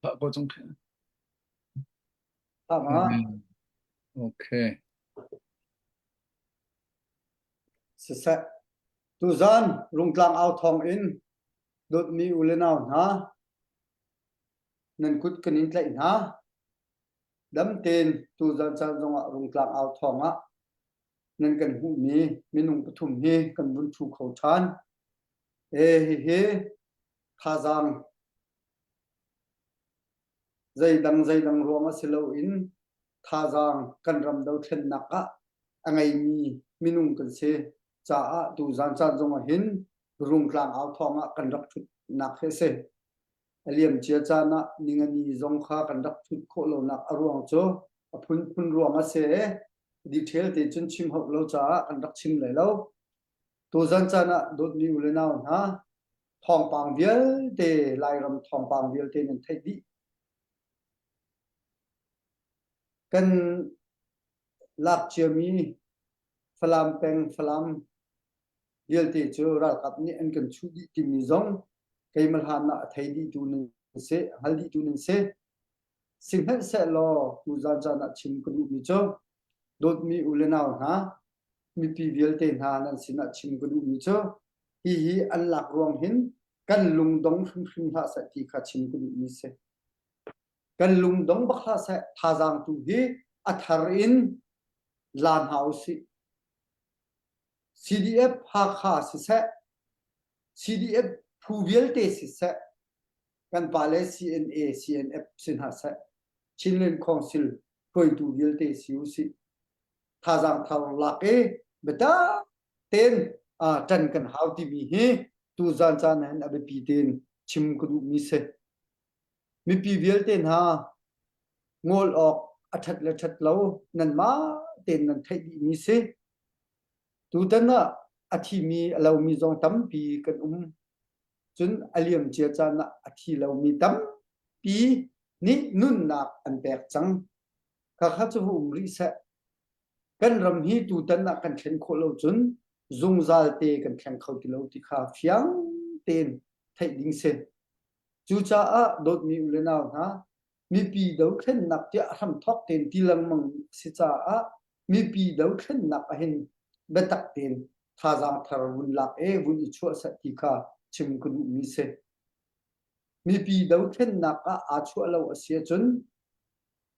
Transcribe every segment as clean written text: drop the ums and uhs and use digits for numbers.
Thah ko cang khi. Thah ma? Okay. Siseh. Tuzan Rungtlang au thawng in dawtmi u le nau hna nan kut kan in tlaih hna. Dam tein tuzan caan zongah Rungtlang au thawng ah nan kan hmuhmi minung pathum hi kan vun ṭhu kho ṭhan. E hihi thazaang zeidang zeidang ruang a si loin thazaang kan ram dothlennak ah a ngeimi minung kan si caah tuzaan caan zong ah hin Rungtlang au thawng ah kan rak ṭhutnak hi a si. A liamcia caan ah ningani zong kha kan rak ṭhut khawh lonak a ruang cu a phunphun ruang a si i detail te cun chim hauh lo caah kan rak chim lai lo. Tuzan caan ah dawtmi u le nau hna, thawngpang vialte Lairam thawngpang vialte nan theih dih. Kan lak ciami Falam peng Falam vialte cu ralkap nih an kan chuh dih timi zong keimah hlan ah a thei dihtu nan si, a hngal dihtu nan si. Sihmanhsehlaw tuzan caan ah chim ka duhmi cu dawtmi u le nau hna, mipi vialte hna nan sinah chim ka duhmi cu hihi an lak ruang hin kan lungdong hrimhrim hlah seh ti kha chim ka duhmi si. Kan lungdong bak hlah seh, thazaang tu hi a thar in la hna usih. CDF Hakha siseh, CDF phu vialte siseh, kan pale CNA, CNF si hna seh, Chinland Council hruaitu vialte si usih. Thazaang thar lak i biatak tein ṭan kan hau timi hi tuzan caan ah hin a biapi tein chim ka duhmi si. Mipi vialte hna ngawl awk a ṭhat le ṭhat lo nanmah tein nan theih dihmi si. Tutan ah a thimi a lomi zong tampi kan um. Cun a liamcia caan ah a thi lomi tampi nih nunnak an pek cang. Khakha cu um rih seh. Kan ram hi tutan ah kan thlen khawh lo cun zungzal te kan thleng kho ti lo ti kha fiang tein theih ding si. Cucaah dawtmi u le nau hna, mipi dothlennak tiah hramthawk tein ti lengmang si caah mipi dothlennak ahhin biatak tein thazaang thar vun lak e vun i chuah seh ti kha chim ka duhmi si. Mipi dothlennak ah aa chuah lo a si ahcun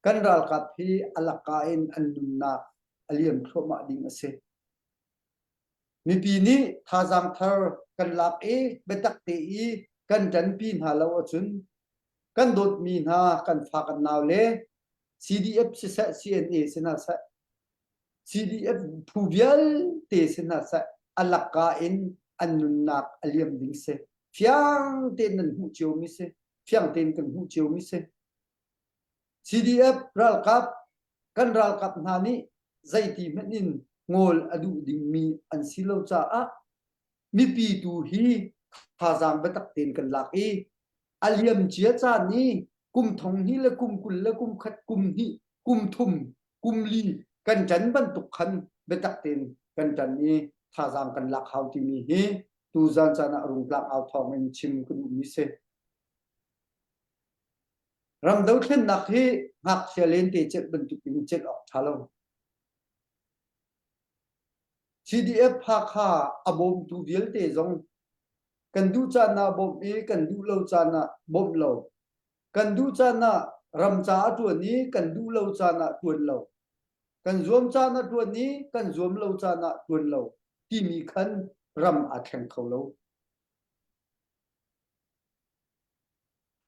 kan ralkap hi a laka in an nunnak a liam thluahmah ding a si. Mipi nih thazaang thar kan lak i biatak te i kan ṭanpi hna lo ahcun kan dawtmi hna kan fa kan nau le CDF siseh CNA si hna seh CDF phu vialte si hna seh a lakka in an nunnak a liam ding si. Fiang tein nan hmuh ciomi si. Fiang tein kan hmuh ciomi si. CDF ralkap kan ralkap hna nih zeiti hmanh in ngawl a duh dingmi an si lo caah mipi tu hi thazaang biatak tein kan lak i a liam cia caan i kum thong hnih le kum 20 le kum khat kum hnih kum thum kum li kan ṭan bantuk khan biatak tein kan ṭan i thazaang kan lak hau timi hi tuzan caan ah rungtlak au thawng in chim ka duhmi si. Ram dothlennak hi ngakchia lente celh bantuk in celh awk ṭha lo. CDF Hakha a bawmtu vialte zong kan duh caan ah bawmh i kan duh lo caan ah bawmh lo. Kan duh caan ah ram ca a ṭuan i kan duh lo caan ah ṭuan lo. Kan zuam caan ah ṭuan i kan zuam lo caan ah ṭuan lo timi khan ram aa thleng kho lo.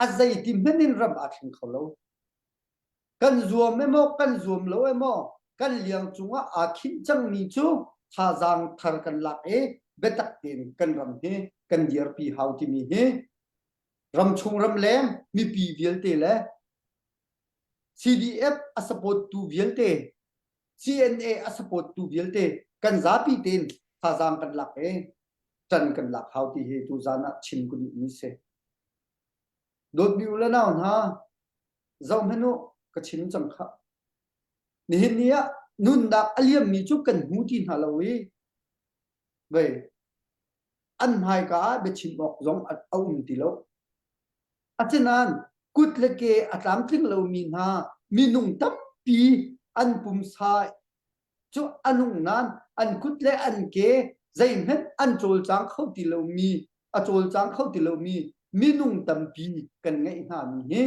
A zeiti hmanh in ram aa thleng kho lo. Kan zuam emaw kan zuam lo emaw kan liang cungah aa khinh cangmi cu thazaang thar kan lak i biatak tein kan ram hi kan dirpi hau timi hi ramchung ramleng mipi vialte le CDF a support tu vialte CNA a support tu vialte kan zapi tein thazaang kan lak i ṭan kan lak hau ti hi tuzan ah chim ka duhmi si. Dawtmi u le nau hna, zoh hmanh u, ka chim cang khah. Nihin ni ah nunnak a liammi cu kan hmu ti hna lo i vei an hmaika ah biachim awk zong a um ti lo. Asinain Kut le ke a tlamtling lomi hna minung tampi an pumsa cu a nung nain an kut le an ke zeihmanh an cawlcang kho ti lomi a cawlcang kho ti lomi minung tampi kan ngeih hna mi hi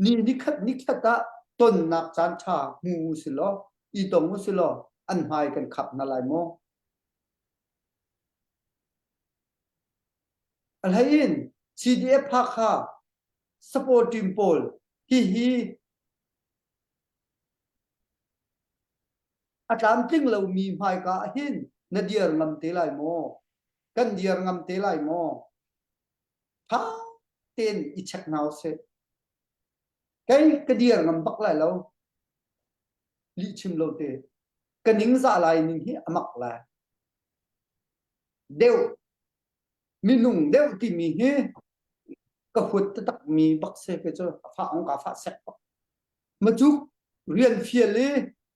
ni nikhat nikhat ah tonnak caan ṭha hmu u si law i tong u si law an hmai kan khap hna lai maw? A hlei in CDF Hakha support team pawl hihi a tlamtling lomi hmaika ah hin na dir ngam te lai maw? Kan dir ngam te lai maw? Tha tein i check hna usih. Kei ka dir ngam bak lai lo. Lih chim lo te. Ka ningzah lai ning hi a mak lai. Deuh minung deuh timi hi ka huat taktak mi bak se ke cu a fa ong ka fa sek bak. Macuk rian fial i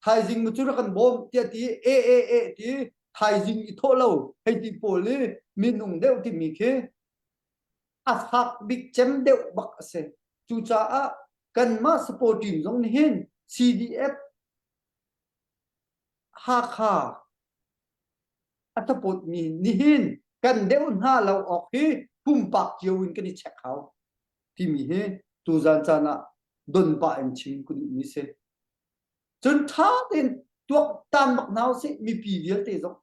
thaizing macu rak kan bawm tiah ti e e e ti thaizing i thawh lo hei ti pawl i minung deuh timi khi a fak bik cem deuh bak a si. Cucaah kanmah support team zong nih hin CDF Hakha a support mi nihin kan deuh hna lo awk hi pumpak cio in kan i check hau timi hi tuzan caan ah don pah in chim ka duhmi si. Cun ṭha tein tuaktan bak hna usih mipi vialte zong.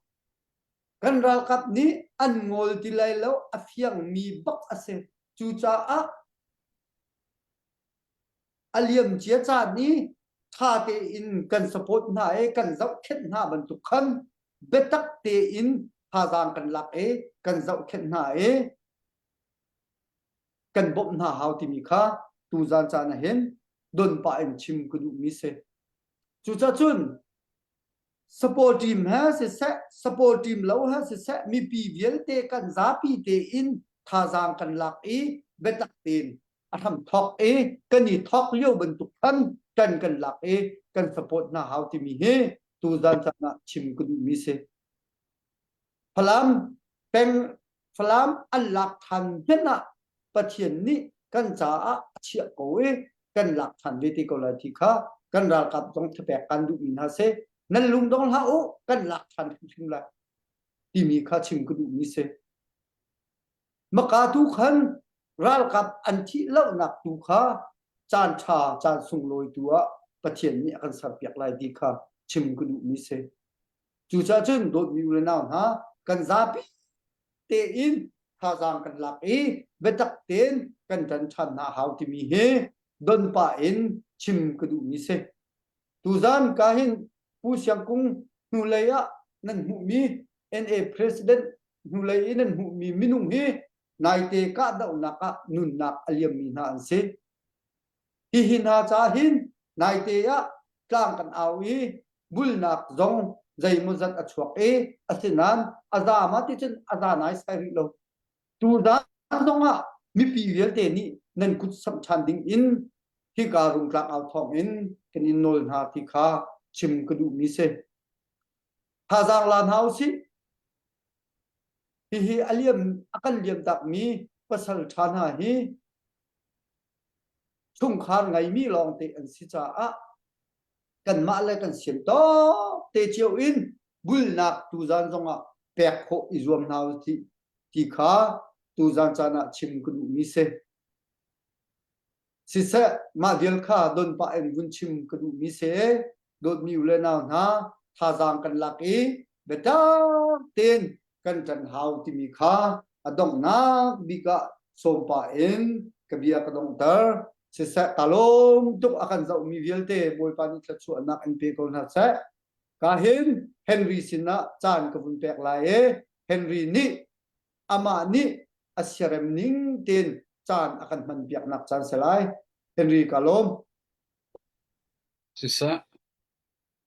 Kan ralkap nih an ngol ti lai lo a fiangmi bak a si. Cucaah a liamcia caan i ṭha tein kan support hna i kan zohkhenh hna bantuk khan biatak tein thazaang kan lak i kan zohkhenh hna i kan bawmh hna hau timi kha tuzan caan ah hin don pah in chim ka duhmi si. Cucaah cun support team he siseh support team lo he siseh mipi vialte kan zapi tein thazaang kan lak i biatak tein a hram thawk i kan i thawk lio bantuk khan kan kan lak i kan support hna hau timi hi tuzan caan ah chim ka duhmi si. Falam peng Falam an lak than hmenh ah Pathian nih kan caah a chiah ko i kan lak than ve te ko lai ti kha kan ralkap zong thapek kan duhmi hna si. Nan lungdong hlah u, kan lak than hrimhrim lai timi kha chim ka duhmi si. Maka tu khan ralkap an thih lonak tu kha caan ṭha caan sunglawi tu ah Pathian nih a kan serpiak lai ti kha chim ka duhmi si. Cucaah cun dawtmi u le nau hna kan zapi tein thazaang kan lak i biatak tein kan ṭan ṭhan hna hau timi hi don pah in chim ka duhmi si. Tuzan ka hin Pu Siang Kung hnulei ah nan hmuhmi NA President hnulei i nan hmuhmi minung hi naite kahdohnak ah nunnak a liammi hna an si. Hihi hna ca hin naite ah tlang kan au i bulnak zong zeimawzat a chuak i asinain a za ma ti cun a za nai sai rih lo. Tuzan zong ah mipi vialte nih nan kut samh ṭhan ding in hika rungtlang au thawng in kan in nawl hna ti kha chim ka duhmi si. Thazaang la hna usih. Hihi a liam a kan liam takmi pasal ṭha hna hi chungkhar ngeimi lawngte an si caah kanmah le kan sian tawk te cio in bulnak tuzan zongah pek khawh i zuam hna usih ti kha tuzan caan ah chim ka duhmi si. Siseh mah vial kha don pah in vun chim ka duhmi si. Dawtmi u le nau hna thazaang kan lak i biatak tein kan ṭan hau timi kha a donghnak bik ah sawm pah in ka bia ka donghter. Siseh ka lawm tuk a kan zohmi vialte Bawipa nih thluachuahnak in pe ko hna seh. Ka hin Henry sinah caan ka vun pek lai i Henry nih amah nih a siarem ning tein caan a kan hman piaknak caan si lai. Henry ka lawm. Siseh,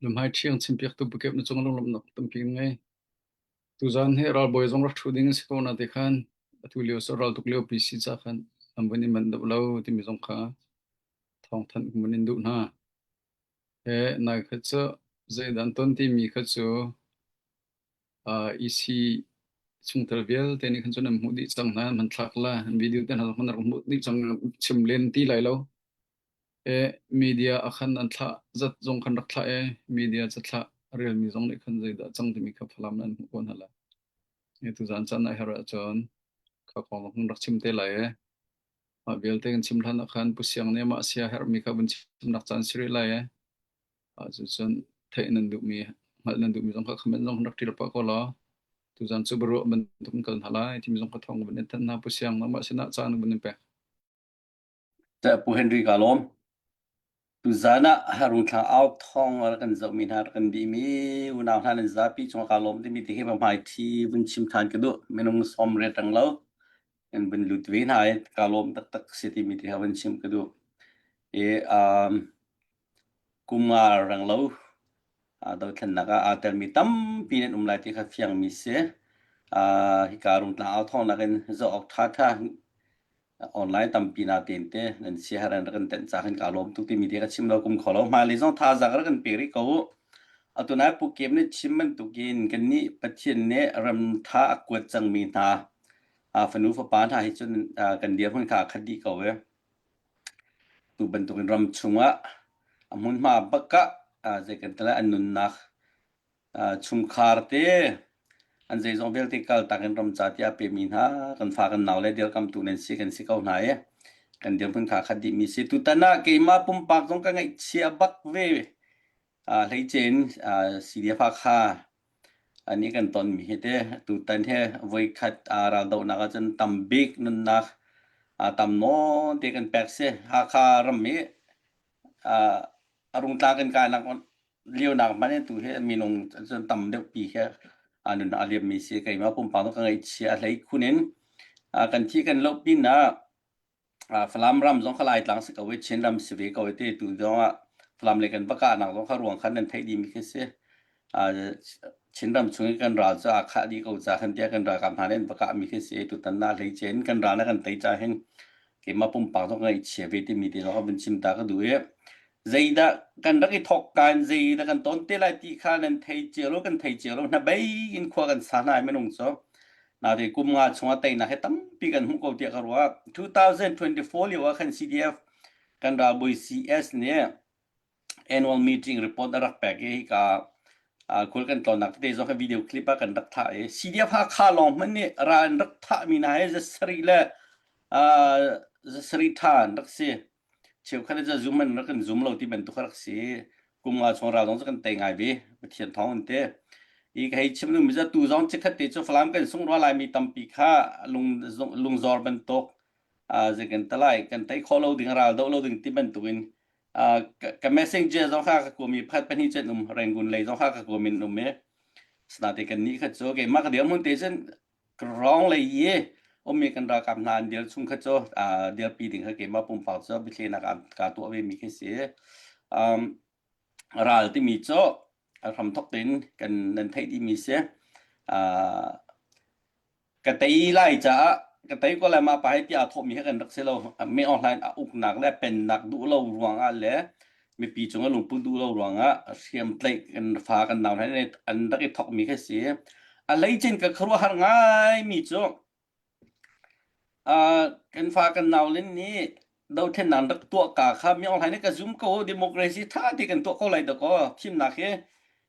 Lumhai ṭhiang chimpiaktu pukep na cung lunglawmhnak tampi kan ngei. Tuzaan hi ralbawi zong rak ṭhu ding a si ko na ti khan atu lio cu raltuk lio pi si ca khan an vun i manh deuh lo timi zong kha thawngthanh kan vun in duh hna. He nai kha cu zeidah an ton timi kha cu uh, EC. Chungtel vialte nih khan cun an hmuh dih cang hna, an hmanthlak la, an video te hna zong an rak hmuh dih cang, chim len ti lai lo. E, media a khan an thlah zat zong khan rak thlah e, media cathlah a relmi zong nih khan zeidah cang timi kha Falam an hmuh ko hna lai. E, tuzaan caan ah herh ahcun kha kong zong rak chim te lai e. Mah vialte kan chim hlan ah khan Pu Siang nih amah sia herhmi kha vun chimnak caan si rih lai e. Cucun theih nan duhmi, hngalh nan duhmi zong kha comment zong rak ṭial pah ko law tuzaan cu biaruah bantuk in kal hna lai timi zong kha thawng van in thanh hna Pu Siang nangmah sinah caan van in pek. Pu Henry ka lawm. Tuzaan ah Harung thla au thawng a kan zohmi hna kan dihmi unau hna nan zapi cung ka lawm timi ti hi hmai thi vun chim than ka duh. Minung som re tang lo kan vun lut ve hna i ka lawm taktak si timi ti ha vun chim ka duh. I um, Kum nga renglo dothlennak ah aa telmi tampi nan um lai ti kha fiangmi si. Hika Rungtlang au thawng nakin zoh awk ṭhaṭha online tampi na ten te nan siaherh rak kan tenh ca khin kaa lawm tuk timi te ka chim lo kum kho lo. Hmailei zong thazaang rak kan pe rih ko u. Atu nai Pu Kem nih chim bantukin kannih Pathian nih ram ṭha a kuat cangmi hna fanu fapa hna hi cun kan dirhmun kha a khat dih ko e. Tu bantukin ram chungah a hmunhma bak ah zei kan ti lai an nunnak chungkhar te an zeizong vialte kaltak in ram ca tiah pemi hna kan fa kan nau le dirkamtu nan si kan si ko hna i kan dirhmun kha khat dihmi si. Tutan ah keimah pumpak zong ka ngaihchia bak ve. Hleice in CDF Hakha Anih kan tonmi hi te tutan hi voikhat raldohnak ahcun tam bik nunnak tam nawn te kan pek si. Hakha ram i a rungtla kan kainak lionak hmanh in tu hi minung cun tam deuh pi khi nunnak a liammi si. Keimah pumpak ka ngaihchia a hlei khun in kan thi kan loh pin ah Falam ram zong kha Laitlang si ko i Chin ram si ve ko i ti tu zong ah Falam lei kan va kahnak zong kha ruang khan nan theih dihmi khi si. Chin ram chung i kan ral cu aa khah dih ko ca khan tiah kan ralkap hna nih an va kahmi khi si. Tutan na hleice in kan ral na kan tei ca hin keimah pumpak zong ngaihchia ve timi te zong kha vun chim ta ka duh i zeidah kan rak i thawk kan zeidah kan ton te lai ti kha nan thei cio lo kan thei cio lo hnabei in khua kan sa hna i minung cu Nain kum nga chungah teinak hi tampi kan hmuh ko tiah ka ruah. 2024 lio ah khan CDF kan ralbawi CS nih annual meeting report a rak pek i hika khual kan tlawnnak tete zong kha video clip ah kan rak thah i CDF Hakha lawng hmanh nih ral an rak thahmi hna hi zasarih le zasarih ṭha an rak si. Cheukhat cu zum an rak kan zum lo ti bantuk a rak si. Kum nga chung ral zong cu kan tei ngai ve. Pathian thawng in te. I ka hei chim duhmi cu tu zong chikkhat te cu Falam kan sung rua laimi tampi kha lung lungzor bantuk zei kan talai kan tei khawh lo ding ral doh lo ding ti bantuk in ka messenger zong kha ka kuami pakhat pahnih cun um Rangoon lei zong kha ka kuami in um i sinate kan nih kha cu keimah ka dirhmun te cun Rawng lei i ummi kan ralkap hna an dir chung kha cu dirpi ding kha keimah pumpak cu biathlinak kaa tuah vemi khi si. Um, ral timi cu a hramthok tein kan nan theih dihmi si. Uh, ka tei lai caah ka tei ko lai mah pa hi tiah thawhmi kha kan rak si lo. Me online a uknak le pennak duh lo ruangah le mipi cung a lungput duh lo ruangah hriamtlaih kan fa kan nau hna nih an rak i thawkmi khi si. A hleicin ka khuaruahhar ngaimi cu uh, kan fa kan nau len nih dothlennak rak tuah ka kha mi online ka zoom ko democracy tha ti kan tuah ko lai da ko thimnak hi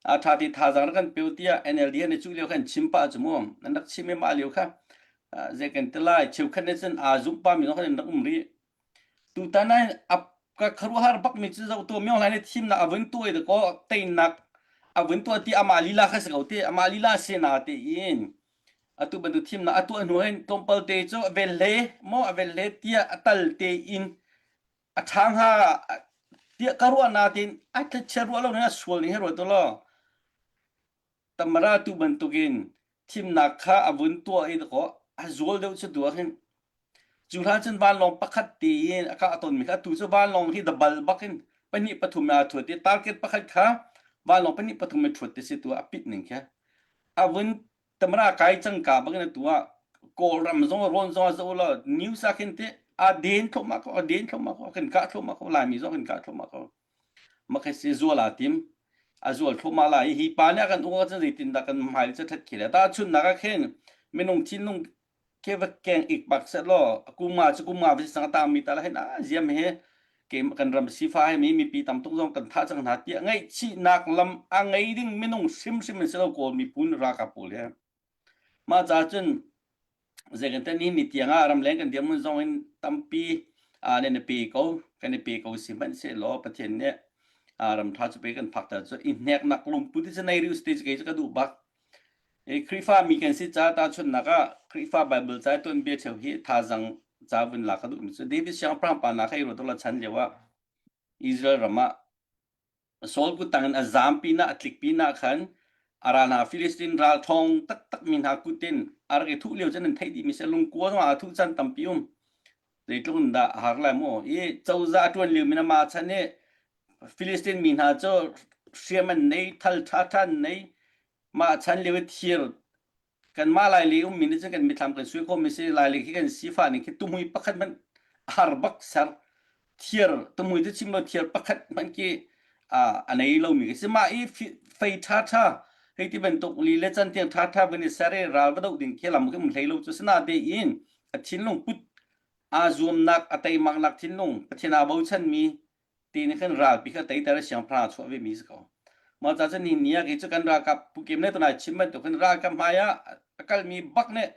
a tha ti thazaang rak kan peu tiah NLD an i cuh lio khan chim pa cu mu an rak chim i mah lio kha zei kan ti lai cheukhat nih cun aa zumh pa mi zong khan an rak um rih Tutan ah a ka khuaruahhar bakmi cu zoh tu Myo Hlaing nih thimnak a vun tuah i dakaw teinak a vun tuah ti amah lila kha si ko ti amah lila si na tiin atu bantuk thimnak a tuah hnu hin tlawmpal te cu a velhle maw a velhle tiah a tal tein a ṭha hnga tiah ka ruah natin a thlachiat ruah lo ning a sual ning hi ruat u law Tamara tu bantukin thimnak kha a vun tuah i dakaw a zual deuh cu tu ah hin cu hlan cun vanlawng pakhat tein a kah tawnmi kha atu cu vanlawng hi dabal bak in pahnih pathum aa thuat i target pakhat kha vanlawng pahnih pathum in thuat ti si tu ah a pit ning khi a vun tamara kai cangka bak in atu ah Kawlram zong rawn zong a zoh law news ah khin ti a den thluahmah ko a den thluahmah ko kan kah thluahmah ko Laimi zong kan kah thluahmah ko Makhe zual aa tim. A zual thluahmah lai i hi pa nih a kan uk ahcun zeitindah kan hmai cu ṭhat khi le tahchunhnak ah khin. Minung thinlung ke va keng ik bak seh law kuma cu kuma va si sang tang mi ta la hin a ziam he ke kan ram sifa he mi mipi tam tuk zong kan thah cang hna tiah ngaihchihnak lam a ngei ding minung hrimhrim in si lo kawl miphun ralkap pawl he mah ca cun zei kan tan ni tiang ah ramleng kan dirhmun zong in tampi nan i pe ko kan i pe ko si hmanhsehlaw Pathian nih ram ṭha cu pe kan phak ter cu i hneknak lungput hi cu nei rih usih ti cu ka duh bak Khrihfa mi kan si ca tahchunhnak ah Khrihfa Bible ca tuanbia cheu hi thazang ca vun lak ka duhmi cu David siangpahrang pa hna kha i ruat chan lio ah Israel ram ah Saul kuttang in a zaam pinah a tlik pinah khan a ral hna Filistin ral ṭhawng taktak mi hna kut in a rak i thuh lio cun an theih dihmi si lungkua zongah aa thuh caan tampi um. Zeitluk in dah a har lai mu. I cozah a ṭuan lio mi mah chan i Filistin mi hna cu hriam an nei, thal ṭhaṭha an nei. Mah chan lio i thir kanmah Laili ummi nih cun kan mithlam kan sui khawhmi si Laili khi kan sifah ning khi tuhmui pakhat hmanh a har bak ser thiar tuhmui cu chim lo thiar pakhat hmanh khi a nei lomi khi si mah i fei ṭha ṭha hei ti bantuk li le can tiang ṭha ṭha van i ser i ral va doh ding khi lam khi um hlei lo cu sinatein a thinlung put aa zuamnak a teimaknak thinlung Pathian aa bochanmi ti nih khan ralpi kha teiter i siangpahrang a chuah ve mi si ko. Mah ca cun ni ni ah kei cu kan ralkap Pu Kim le tunai chim bantuk khin ralkap hmai ah a kalmi bak nih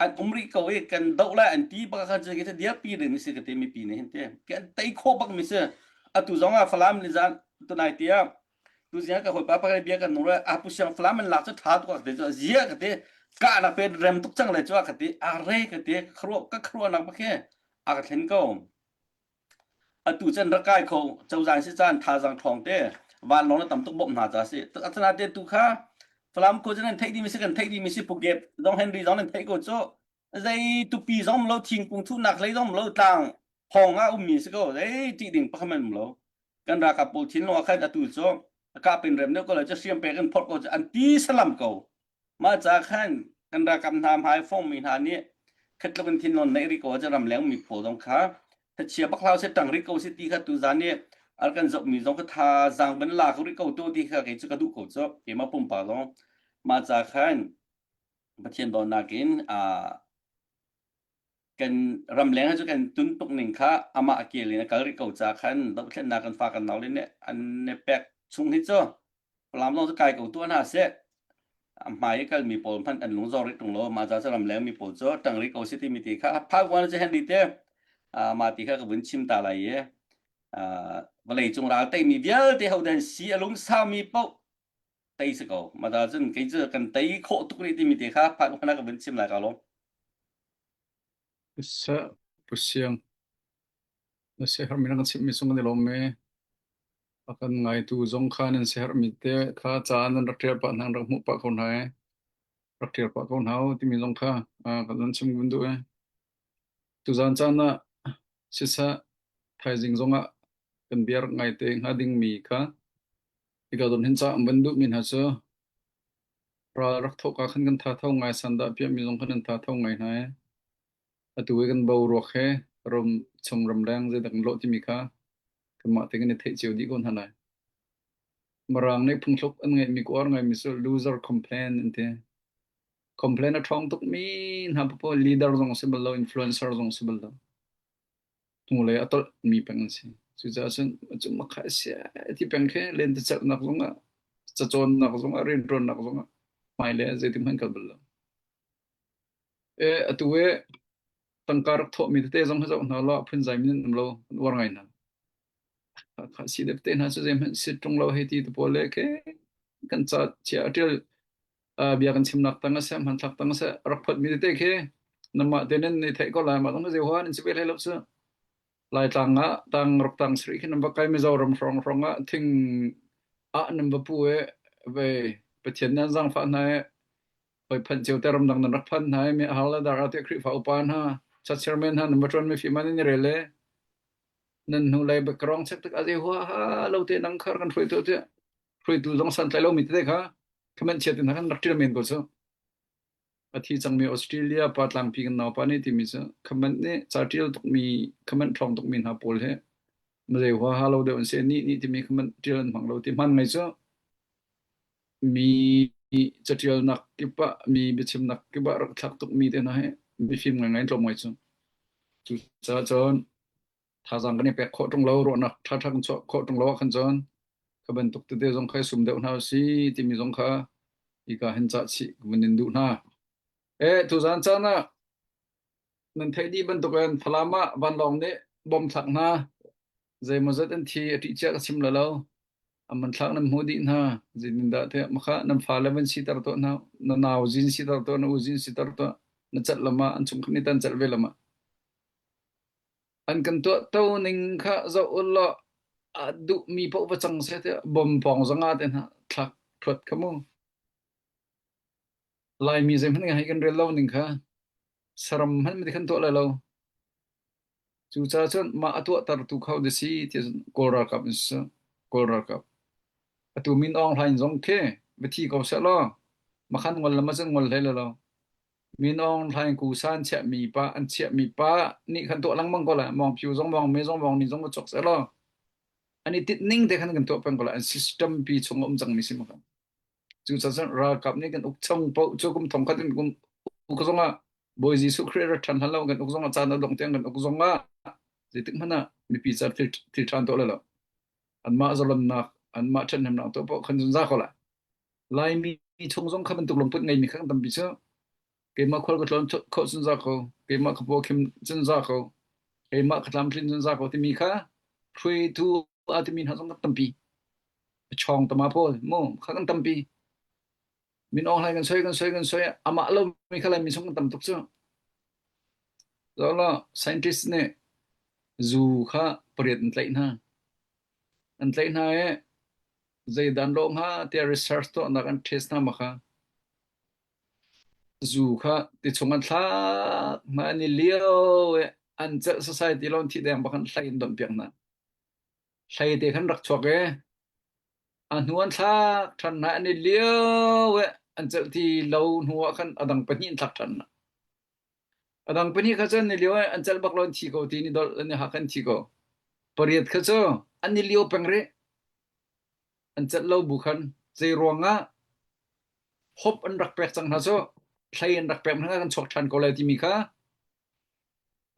an um rih ko i kan doh lai an ti bak khan cu kei cu dirpi ding si ka ti mipi nih hin ti kan tei khawh bak mi si atu zong ah Falam ni zan tunai tiah tu zing ka hawipa pakhat bia kan nung a pu siang Falam an lak cu tha tuk ka ti cu zia ka ti ka nak pe rem tuk cang le cu ka ti a re ka ti ka kharuah nak bak hi a ka thlen ko Atu cun rak kai kho cozah si caan thazaang ṭhawng te vanlawng le tam tuk bawmh hna ca si. Asinain tu kha Falam khua cu nan theih dihmi si kan theih dihmi si Phuket zong Henry zong nan theih ko cu. Zei tupi zong um lo thingkung thuhnak hlei zong um lo tlang hawng ah ummi si ko zei ṭih ding pakhat hmanh um lo. Kan ralkap pawl thinlung ah khan atu cu a kap in rem deuh ko lo cu hriam pek in phorh ko cu an ti salam ko. Mah ca khan kan ralkap hna hmai fongmi hna nih khatluk in thinlung neih rih ko ahcun ramleng mi pawl zong kha thachia bak hlah seh ṭang rih ko seh ti kha tuzaan nih ar kan zohmi zong kha thazaang van la ko rih ko tu ti kha kei cu ka duh ko cu keimah pumpak zong mah ca khan Pathian dawtnak in kan ramleng cu kan tun tuk ning kha amah a kel in a kal rih ko ca khan dohthlennak kan fa kan nau le nih an i pek chung hi cu Falam zong cu kai ko tuah hna seh a hmai i kalmi pawl hmanh an lung zor rih ṭung lo mah ca cu ramleng mi pawl cu ṭang rih ko si timi ti kha phak wan cu Henry te mah ti kha ka vun chim ta lai i vawlei cung ral teimi vialte hodan si a lung saumi paoh tei si ko mah ta cun kei cu kan tei khawh tuk rih timi te kha phak wan ka vun chim lai ka lawm Sa Pu Siang, na siaherhmi na kan chimhmi cung kan i lawm e. A kan ngaitu zong kha nan siaherhmi te kha ca nan rak ṭial pah hna, nan rak hmuh pah ko hna e. Rak ṭial pah ko hna u timi zong kha kan nan chim vun duh e. Tuzaan caan ah siseh thaizing zongah kan bia rak ngai te hnga dingmi kha hika zawn hin ca an van duhmi hna cu Ral rak thawhka khan kan thatho ngai, sandah piahmi zong khan an thatho ngai hna i atu i kan boruak he ram chung ramleng zeidah kan lawh timi kha kanmah te kan i theih cio dih ko hna lai. Mirang nih phungthluk an ngeihmi ka uar ngaimi cu loser complain an ti. Complain a ṭhawng tukmi hna paoh leader zong a si bal lo, influencer zong a si bal lo. Hnulei a tolhmi peng an si. Cucaah cun cu makha a si ti peng khi lentecelhnak zongah, cacawnnak zongah, rianṭuannak zongah hmailei ah zeitik hmanh kal bal lo. E, atu i tangka rak thawhmi tete zong hi zoh hna law phunzai min an um lo, an uar ngai hna. Kha si dep te hna cu zeihmanh si ṭung lo hei ti te pawl le ke kan ca chia a ṭial bia kan chimnak tang a seh hmanthlak tang a seh rak photmi tete khi namah te nan i theih ko lai mah zong zei huan in si ve hlei lo cu Laitlang ah tang rak tang sri khi nan va kai Mizoram hrawng hrawng ah thing ah nan va pu e ve Pathian nan zangfah hna e hoi phanh cio te ramdang nan rak phan hna e mi hal le dar ate Khrihfa upa hna cha chairman hna nan va ṭuan mi fi man in i rel e nan hnu lei background check tik a zei hua ha lo te nang khar kan hruai tu te hruaitu zong san tlai lo mi tete kha comment chiat in khan rak ṭial men ko cu. A thi cangmi Australia pa tlangpi kan naupa nih timi cu comment nih ca ṭial tukmi comment ṭhawng tukmi hna pawl hi mazei huaha lo deuh an si. Nih nih timi comment ṭial an hmang lo ti hman ngai cu mi caṭialnak kip ah mi biachimnak kip ah rak thlak tukmi te hna hi mifim ngaingai an tlawm ngai cu. Cucaah cun thazaang kan i pek khawh ṭung lo, ruahnak ṭhaṭha kan chuah khawh ṭung lo ahkhan cun kha bantuk tete zong kha i sum deuh hna usih timi zong kha hika hin cah chih ka vun in duh hna. Eh, tuzaan caan ah nan theih dih bantukin Falam ah vanlawng nih bom thlak hna zeimawzat an thi a ṭih cia ka chim la lo. A man thlak nan hmuh dih hna. Zeitindah tiah makha nan fale van siter tuah hna, na nau zin siter tuah, na u zin siter tuah, na celh lam ah an chungkhat nih tan celh ve lam ah. An kan tuahto ning kha zoh u law a duhmi paoh va cang seh tiah bom pawng zong ah te hna thlak thuat kha mu. Laimi zeihmanh hei kan rel lo ning kha saram hmanh mati khan tuah lai lo. Cucaah cun mah a tuahtertu kho na si tiah cun Kawl ralkap in si. Kawl ralkap. Atu Min Aung Hlaing zong khi va thi ko seh law makhan ngol lam ah cun ngol hlei lo lo. Min Aung Hlaing kusa an chiahmi pa an chiahmi pa nih khan tuah lengmang ko lai. Mawng Phyu zong Mawng Me zong Mawng Ni zong va chuak seh law an i tinh ning te khan kan tuah peng ko lai. An system pi chung a um cangmi si ma khan. Cucaah cun ralkap nih kan uk chung paoh cu kum thong khat in kum uk zongah Bawi Jesuh Khrih rat ṭhan hlan lo kan uk zongah caan a dongh tiang kan uk zongah zeitik hmanh ah mipi ca thil thil ṭhan tuah lai lo. Anmah zalonnak, anmah ṭhathnemnak tuah paoh khan zungzal ko lai. Laimi chung zong kha bantuk lungput ngeimi kha kan tampi cu. Keimah khual ka tlawn khawh zungzal ko, keimah ka paw khim zungzal ko, keimah ka tlamtlin zungzal ko timi kha hruaitu a timi hna zong kan tampi. A chawng tama pawl mu kha kan tampi. Min Aung Hlaing kan soi kan soi kan soi amah lo mi kha Laimi chung kan tam tuk cu. Zoh scientist nih zu kha pariat an tlaih hna. An tlaih hna i zeidan lawh hnga tiah research tuahnak an test hna ma kha. Zu kha ti chung an thlak hna an i lio i an celh society lo an thih deng bak an hlei an donh piak hna. Hlei te khan rak chuak i A hnu an thlak ṭhan hna an i lio i an celh ti lo hnu ah khan a dang pahnih an thlak ṭhan hna. A dang pahnih kha cu an i lio i an celh bak lo an thi ko ti ni dolh an i hak an thi ko. Pariat kha cu an i lio peng rih. An celh lo bu khan zei ruangah hop an rak pek cang hna cu hlei an rak pek hna kan chuak ṭhan ko lai timi kha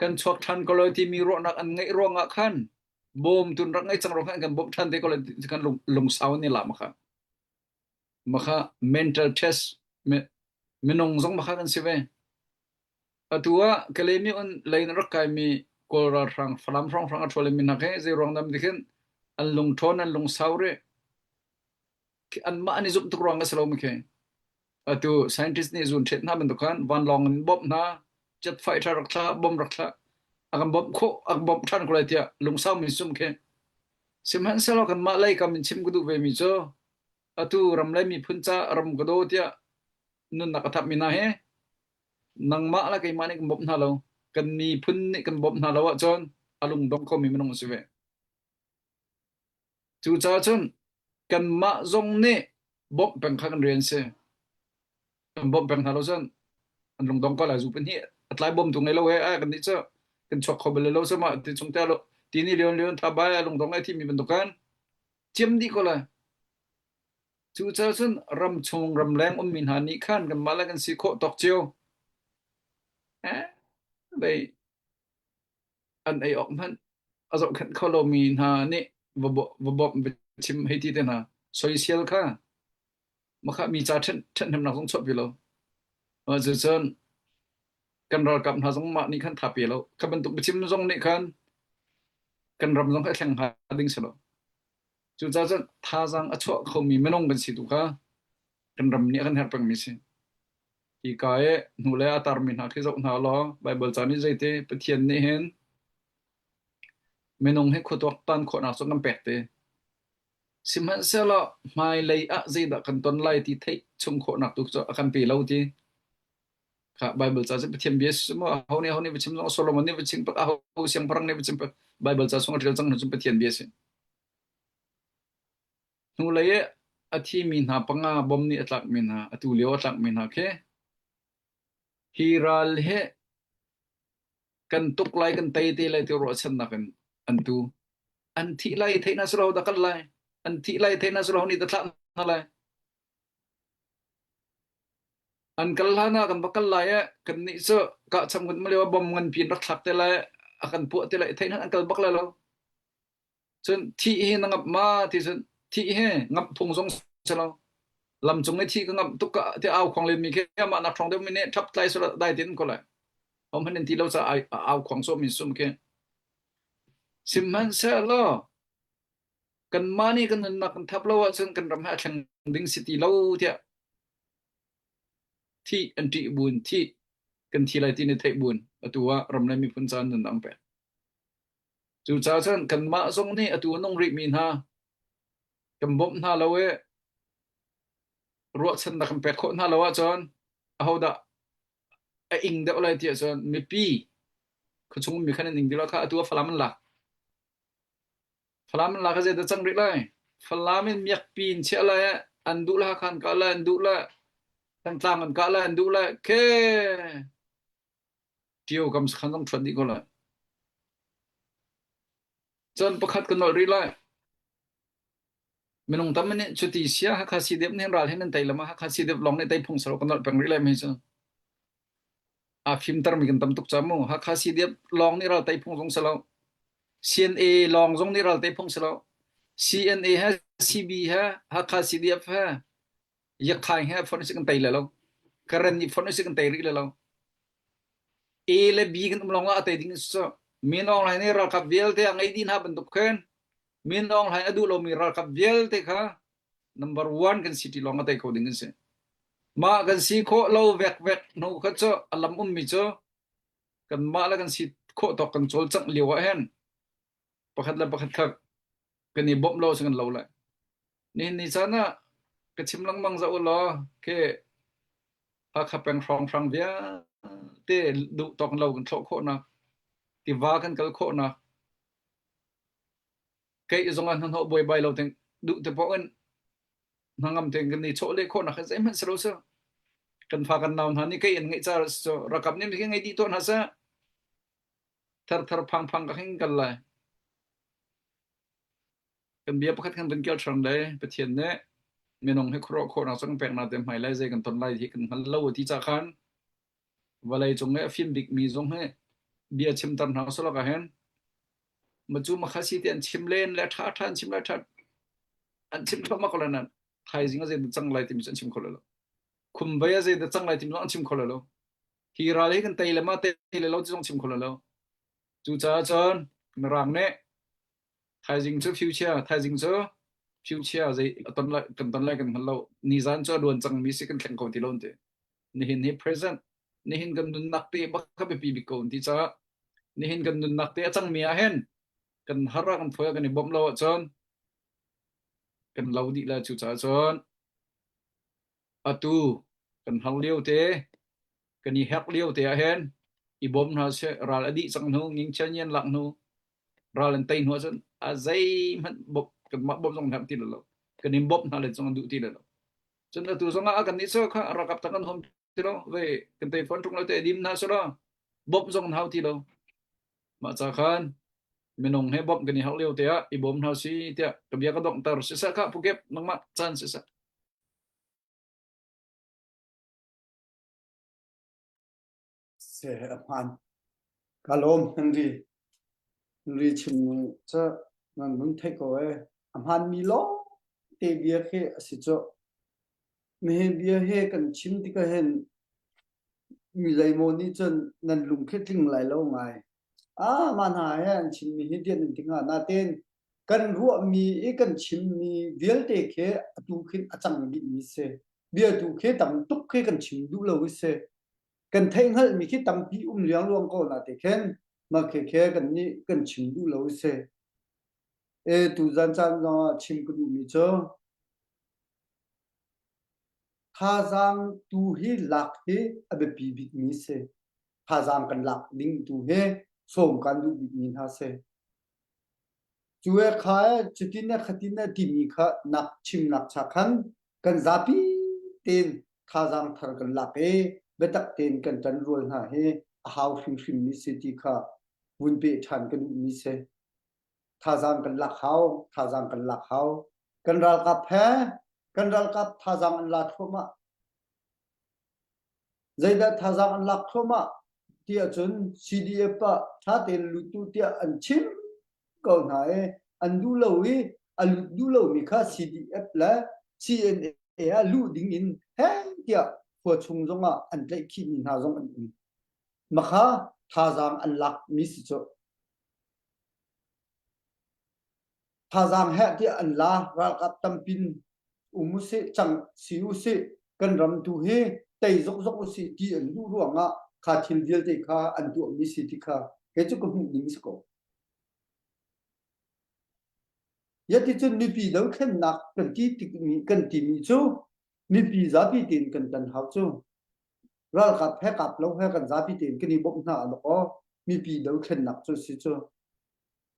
kan chuak ṭhan ko lai timi ruahnak an ngeih ruangah khan bawmtu rak ngei cang ruangah kan bawmh ṭhan te ko lai ti kan lung, lungsau ni la makha makha mental test minung zong makha kan si ve atu ah Kalemi un lei na rak kai mi Kawl ralhrang Falam hrawnghrang a ṭhual mi hna khi zei ruang dam ti khin an lungṭhawn an lungsau rih anmah an i zumh tuk ruang a si lo mi khi Atu scientist nih zun ṭhet hna bantuk khan vanlawng in bawmh hna, jet fighter rak thlah, bomb rak thlah. A kan bawmh khawh, a kan bawmh ṭhan ko lai tiah lungsau mi sum khi. Sihmanhsehlaw kanmah lei kam in chim ka duh ve mi cu atu ram le miphun ca ram ka daw tiah nunnak a thap mi hna hi nangmah le keimah nih kan bawmh hna lo. Kan miphun nih kan bawmh hna lo ahcun a lungdong khomi minung a si ve. Cucaah cun kanmah zong nih bawmh peng kha kan rian si. Kan bawmh peng hna lo cun an lungdong ko lai zu pahnih a tlai bawmtu ngei lo he ai kan nih cu kan chuak kho bal lo cu mah ti chung te lo ti ni lion lion tha bai lungdong ai thimi bantuk kan ciam dih ko lai. Cucaah cun ram chung ramleng ummi hna nih khan kanmah le kan si khawh tawk cio. Eh, bei an ei awk hmanh a zohkhenh kho lomi hna nih va va bawmh va chim hei ti te hna soisel kha makha mi ca ṭhathnemnak zong chuahpi lo cucun kan ralkap hna zong mah nih khan tha pe lo kha bantuk biachim zong nih khan kan ram zong kha thleng hnga ding si lo cucaah cun thazaang a chuah khomi minung kan si tu kha kan ram nih a kan herh pengmi si Hika i hnulei a tarmi hna khi zoh hna law Baibal ca nih zeiti Pathian nih hin minung hi khua tuaktan khawhnak cu kan pek te. Sihmanhsehlaw hmailei ah zeidah kan ton lai ti theih chung khawhnak tu cu a kan pe lo ti. Kha Baibal ca cu Pathian bia si maw aho nih aho nih va chim zong Solomon nih va chim pak aho siangpahrang nih va chim pak Baibal ca chung a ṭial cang hnu cun Pathian bia si. Hnulei i a thimi hna panga bom nih a tlakmi hna, atu lio a tlakmi hna khi hi ral hi kan tuk lai kan tei te lai ti ruahchannak in an tu. An thih lai theih na si lo dah kal lai. An thih lai theih na si lo ni dah thlah hna lai. An kal hlan ah kan va kal lai i kannih cu kahcham kan um lio ah bom nganpi in rak thlak te lai, a kan puah te lai theih hlan an kal bak lai lo. Cun thih hi na ngamh ma ti cun thih hi ngamh phung zong si lo. Lam cung i thih ka ngamh tuk ka ti au khuang len mi khi amah nak ṭhawng deuh mi nih ṭhap tlai sula dai tin ko lai. Hom han in ti lo ca au khuang sawh mi sum khi. Sihmanhsehlaw kanmah nih kan nunnak kan thap lo ahcun kan ram hi a thleng ding si ti lo tiah Thih an ṭih buin thih kan thi lai ti na theih buin atu ah ram le miphun ca nun an pek. Cucaah cun kanmah zong nih atu a nung rihmi hna kan bawmh hna lo i ruahchannak kan pek khawh hna lo ahcun ahodah a ing deuh lai ti ahcun mipi khuachung ummi khan an ing ti lo kha atu ah Falam an lak. Falam in lak a zeidah cang rih lai? Falam in miakpi in chiah lai an duh la khan kah lai an duh la Thantlang an kah lai an duh lai ke Ṭio kam sakhan zong ṭhuat dih ko lai. Cun pakhat ka nolh rih lai. Minung tam nih cuti sia Hakha CDF nih ral hin an tei lama Hakha CDF lawng nih tei phung saro ka nolh peng rih lai mi cu. Aa fimtermi kan tam tuk ca mu. Hakha CDF lawng nih ral tei phung zong si lo. CNA lawng zong nih ral tei phung si lo. CNA he CB he Hakha CDF he Yakhai he fonh si kan tei le lo. Karen nih fonh si kan tei rih le lo. A le B kan um lawng ah a tei ding cu. Min Aung Hlaing nih ralkap vialte a ngei dih hna bantuk khin Min Aung Hlaing a duh lomi ralkap vialte kha number one kan si ti lawng a tei kho ding an si. Mah kan si khawh lo vekvek hnu kha cu a lam ummi cu kanmah le kan si khawh tawk kan cawlcangh lio ah hin pakhat le pakhat kha kan i bawmh lo si kan lo lai. Nihin ni caan ah ka chim lengmang za u law khi Hakha peng hrawnghrang vialte duh tawk lo kan thlawh khawhnak tiva kan kal khawhnak kei zong ah hnahnawh buaibai lo ting duh te poh in hnangam tein kan i chawhleh khawhnak kha zeihmanh si lo si. Kan fa kan nau hna nih kei an ngeih ca cu rakap nih khi ngei dih tuah hna seh. Thar thar phang phang ka hing kal lai. Kan bia pakhat kan vun kel ṭhan le Pathian nih minung hi khuaruah khawhnak cu kan pek na te hmai lai zei kan ton lai hi kan hngal lo ti ca khan vawlei cung i a fim bikmi zong hi bia chimter hna usih ah hin macu makha si ti an chim len le ṭha ṭha an chim le ṭha an chim thluahmah ko lai nain thaizing a zeidah cang lai timi cu an chim kho lo. Khumvei a zeidah cang lai timi zong an chim kho lo. Hi ral hi kan tei le ma tei le lo ti zong chim kho lo. Cucaah cun Mirang nih thaizing cu future thaizing cu future zei a ton lai kan ton lai kan hngal lo. Nizan cu a luan cangmi si kan thleng kho ti lo an ti. Nihin hi present nihin kan nunnak te bak kha biapi bik ko an ti caah nihin kan nunnak te a cangmi ah hin kan har ah kan phuai ah kan i bawmh lo ahcun kan lo dih lai cucaah cun atu kan har lio te kan i hek lio te ah hin i bawm hna seh ral a dih cang hnu ngingchian yan lak hnu ral an tei hnu ahcun a zeihmanh bawmh kanmah bawmh zong herh ti lo kan in bawmh hna le zong an duh ti lo cun atu zong ah kan nih cu kha ralkap tak kan hom ti lo ve kan tei fawn ṭung lo te dim hna su lo bawmh zong an hau ti lo mah ca khan minung he bawmh kan i harh lio te ah i bawm hna si tiah ka bia ka donghter siseh kha pukep nangmah caan siseh Se a hmaan. Ka lawm Henry. Henry chim cu nan hun theih ko ee. A hmaanmi lawng te bia khi a si cu. Nihin bia he kan chim tikah hin mi zeimaw nih cun nan lung khi tling lai lo ngai. Ah, mah hna he an chimmi hi tiah nan ti hnga. Natein kan ruahmi i kan chimmi vialte khi atu khin a cang dihmi si. Bia tu khi tam tuk khi kan chim duh lo i si. Kan theihhngalhmi khi tampi um liangluang ko na te khin mah khi khi kan nih kan chim duh lo i si. E tuzan caan zong ah chim ka duhmi cu Thazaang tu hi lak hi a biapi bikmi si. Thazaang kan lak ding tu hi sawm kan duh bikmi hna si. Cu e kha e cutin e khatin e timi kha nak chimnak cha khan kan zapi tein thazaang thar kan lak i biatak tein kan ṭanrual hna hi a hau hrimhrimmi si ti kha vun peh ṭhan ka duhmi si. Thazaang kan lak hau, thazaang kan lak hau. Kan ralkap he kan ralkap thazaang an la thluahmah. Zeidah thazaang an lak thluahmah ti ahcun CDF ah ṭha tein lut u tiah an chim ko hna i an duh lo i a lut duh lomi kha CDF le CNA ah luh ding in heh tiah khua chung zongah an tlaihkhihmi hna zong an um. Makha thazaang an lakmi si cu. Thazaang heh tiah an la ralkap tampin um usih cang si usih kan ram tu hi tei zokzok usih ti an duh ruangah kha thil vialte kha an tuahmi si ti kha kei cu ka hmuh ning si ko. Yaticun mipi dothlennak kan ti tikmi kan timi cu mipi zapi tein kan tan hau cu. Ralkap he kap lo he kan zapi tein kan i bawmh hna a mipi dothlennak cu si cu.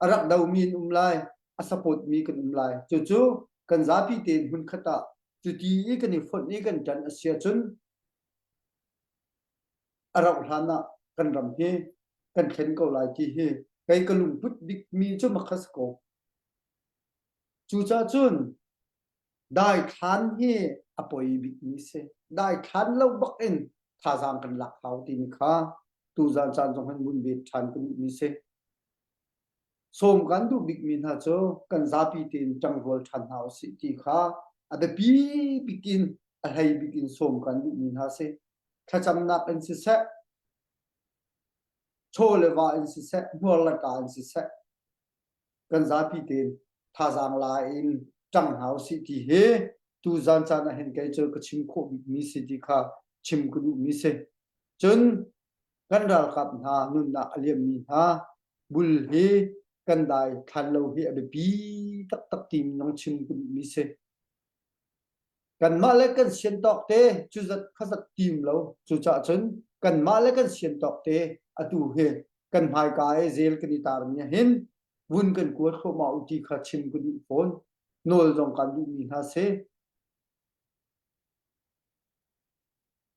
A rak domi an um lai, a support mi kan um lai. Cucu kan zapi tein hmunkhat ah cuti i kan i fonh i kan ṭan a si ahcun a rauh hlan ah kan ram hi kan thlen ko lai ti hi kei ka lungput bikmi cu makha si ko. Cucaah cun daithlan hi a poi bikmi si. Daithlan lo bak in thazaang kan lak hau timi kha tuzaan caan zong hin vun bet ṭhan ka duhmi si. Sawm kan duh bikmi hna cu kan zapi tein ṭangrual ṭhan hna usih ti kha a biapi bik in a hlei bik in sawm kan duhmi hna si. Thlacamnak in siseh, chaw le va in siseh, hmuar le ka in siseh, kan zapi tein thazaang la in ṭang hna usih ti hi tuzan caan ah hin kei cu ka chim khawh bikmi si ti kha chim ka duhmi si. Cun kan ralkap hna nunnak a liammi hna bul hi kan dai thlan lo hi a biapi taktak ti nong chim ka duhmi si. Kanmah le kan sian tawk te cu zat kha zat tim lo. Cucaah cun kanmah le kan sian tawk te atu hi kan hmaika i zel kan i tarmi ah hin vun kan kuat thluahmah u ti kha chim ka duh fawn. Nawl zong kan duhmi hna si.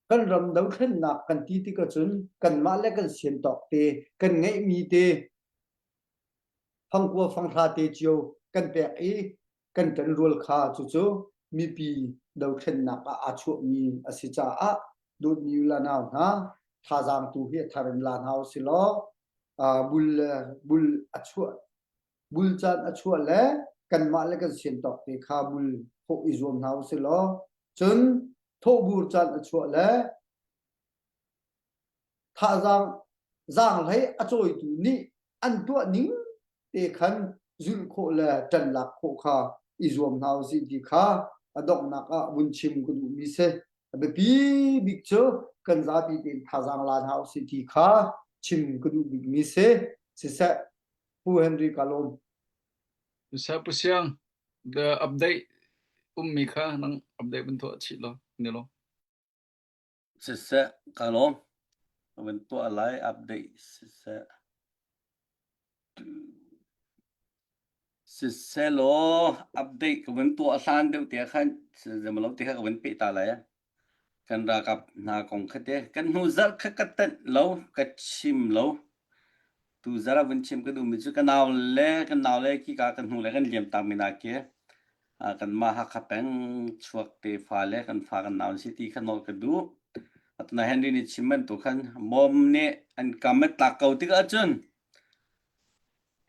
Kan ram dothlennak kan ti tik ahcun kanmah le kan sian tawk te, kan ngeihmi te, fangkua fanghra te cio kan pek i kan ṭanrual kha cucu mipi dothlennak ah aa chuahmi a si caah dawtmi u le nau hna thazaang tu hi a thar in la hna usih law bul le bul a chuah bul caan a chuah le kanmah le kan sian tawk te kha bul thawh i zuam hna usih law cun thawhbur caan a chuah le Thazaang zaanghlei a cawitu nih an tuah ning te khan zulh khawh le ṭan lak khawh kha i zuam hna usih ti kha a donghnak ah vun chim ka duhmi si. A biapi bik cu kan zapi tein thazaang la hna usih ti kha chim ka duh bikmi si. Siseh, Pu Henry ka lawm. Siseh, Pu Siang, the update ummi kha nang update vun tuah chih law, ni law. Siseh, ka lawm. Ka van tuah lai update siseh. Siseh law update ka van tuah hlan deuh te khan zemalo te kha ka van peh ta lai. Kan ralkap hna kong kha te kan hnu zarh kha ka tanh lo, ka chim lo. Tu zarh ah vun chim ka duhmi cu ka nau le kan nau le khika kan hnu le kan liam tak mi hna khi kanmah Hakha peng chuak tefa le kan fa kan nau an si ti kha nawl ka duh. Atuna Henry nih chim bantuk khan bom nih an kam an tlak ko tik ahcun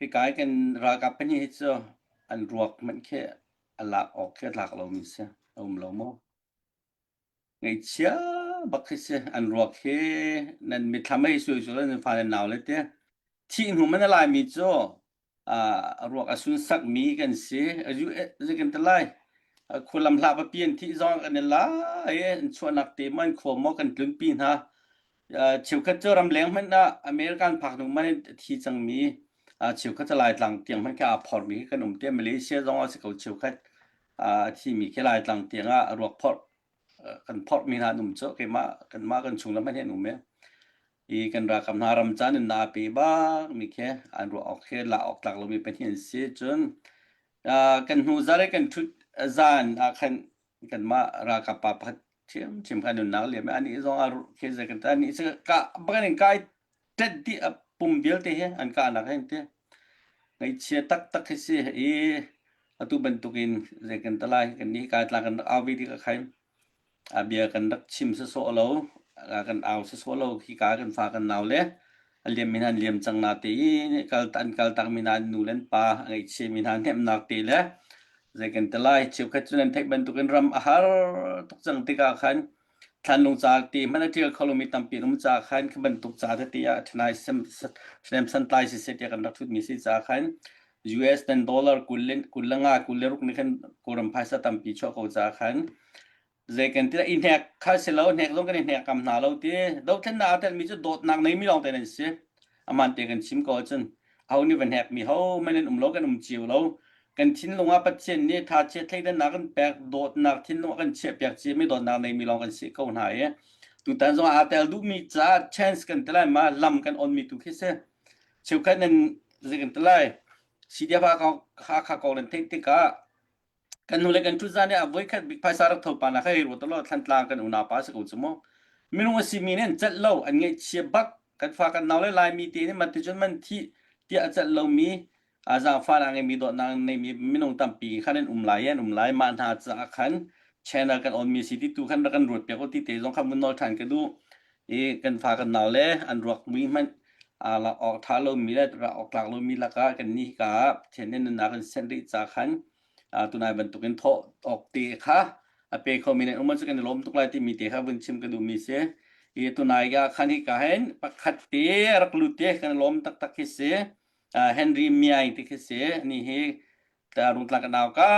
hika i kan ralkap pahnih hi cu an ruak hmanh khi a lak awk khi a tlak lomi si a um lo maw? Ngaihchia bak khi si. An ruak hi nan mitthlam hei sui sui nan fa nan nau le te. Thih hnu man a laimi cu a ruak a sunsakmi kan si. Zei kan ti lai. Khualam hlah papi an thih zong kan i lai. An chuahnak te maw an khua maw kan tlunpi hna. Cheukhat cu ramleng hmanh ah American phak hnu man a thi cangmi cheukhat cu Laitlang tiang hmanh khi aa phormi khi kan um te. Malaysia zong a si ko cheukhat. A thimi khi Laitlang tiang ah ruak phorh kan phorhmi hna an um cu keimah kanmah kan chung lam an um e i kan ralkap hna ram caan in na pe bak mi khi an ruah awk khi la awk tlak lomi pahnih an si cun kan hnu zar i kan thut zan ah khan kanmah ralkap pa pakhat ṭhiamṭhiam kha nunnak liam i anih zong a khi zei kan anih cu ka bakan in kai ṭet dih a pum vialte hi an kahnak hin ti ngaihchia taktak hi si i atu bantukin zei kan ta lai kan nih kai tlang kan rak au ve ti ka khaim a bia kan rak chim sawsawh lo. Kan au sawsawh lo khi ka kan fa kan nau le a liam mi hna an liam cang na te i kal an kal tak mi hna an nu le an pa a ngaihchia mi hna hnemhnak te le zei kan ti lai cheukhat cu nan theih bantukin ram a har tuk cang tikah khan thlanlung ca te hmanh a ṭial kho lomi tampi an um caah khan khi bantuk ca tete ah ṭhenai sem ṭhenem santlai siseh tiah kan rak ṭhutmi si caah khan US nan dollar 25 26 nih khan Kawlram phaisa tampi chuah ko caah khan zei kan ti i hnek kha si lo hnek zong kan i hnek kam hna lo ti dothlennak aa telmi cu dawtnak neimi lawng te nan si aman te kan chim ko ahcun aho nih va hnek mi ho men an um lo kan um cio lo kan thinlung ah Pathian nih tha chia thleidannak kan pek dawtnak thinlung a kan chiah piak cia mi dawtnak neimi lawng kan si ko hna i tutan zong aa tel duhmi caah chance kan ti lai ma lam kan on mi tu khi si cheukhat nan zei kan ti lai CDF Hakha kong nan theih tikah Kan hnulei kan ṭhut zan i a voikhat bik phaisa rak tho pa na hei ruat law Thlantlang kan unau pa si ko cu mu. Minung a simi nih an celh lo, an ngaihchia bak. Kan fa kan nau le Laimi te nih man ticun man thih tiah a celh lomi zaangfah a ngeimi dawtnak a ngeimi minung tampi khan an um lai i an um lai. Mah hna caah khan channel kan on mi si ti tu khan rak kan ruat piak u ti te zong khan vun nawl ṭhan ka duh. I kan fa kan nau le an ruak mui hmanh lak awk ṭha lomi le rak awk tlak lomi lakah kan nih hika ah Pathian nih nunnak kan senh rih ca khan tunai bantukin thawh awk te kha a pe khomi nan um cu kan i lawm tuk lai timi te kha vun chim ka duhmi si. I tunai ka khan hi ka hin pakhat te rak lut te kan lawm taktak khi si. Henry Miai ti khi si. Ni hi rungtlang ka nau ka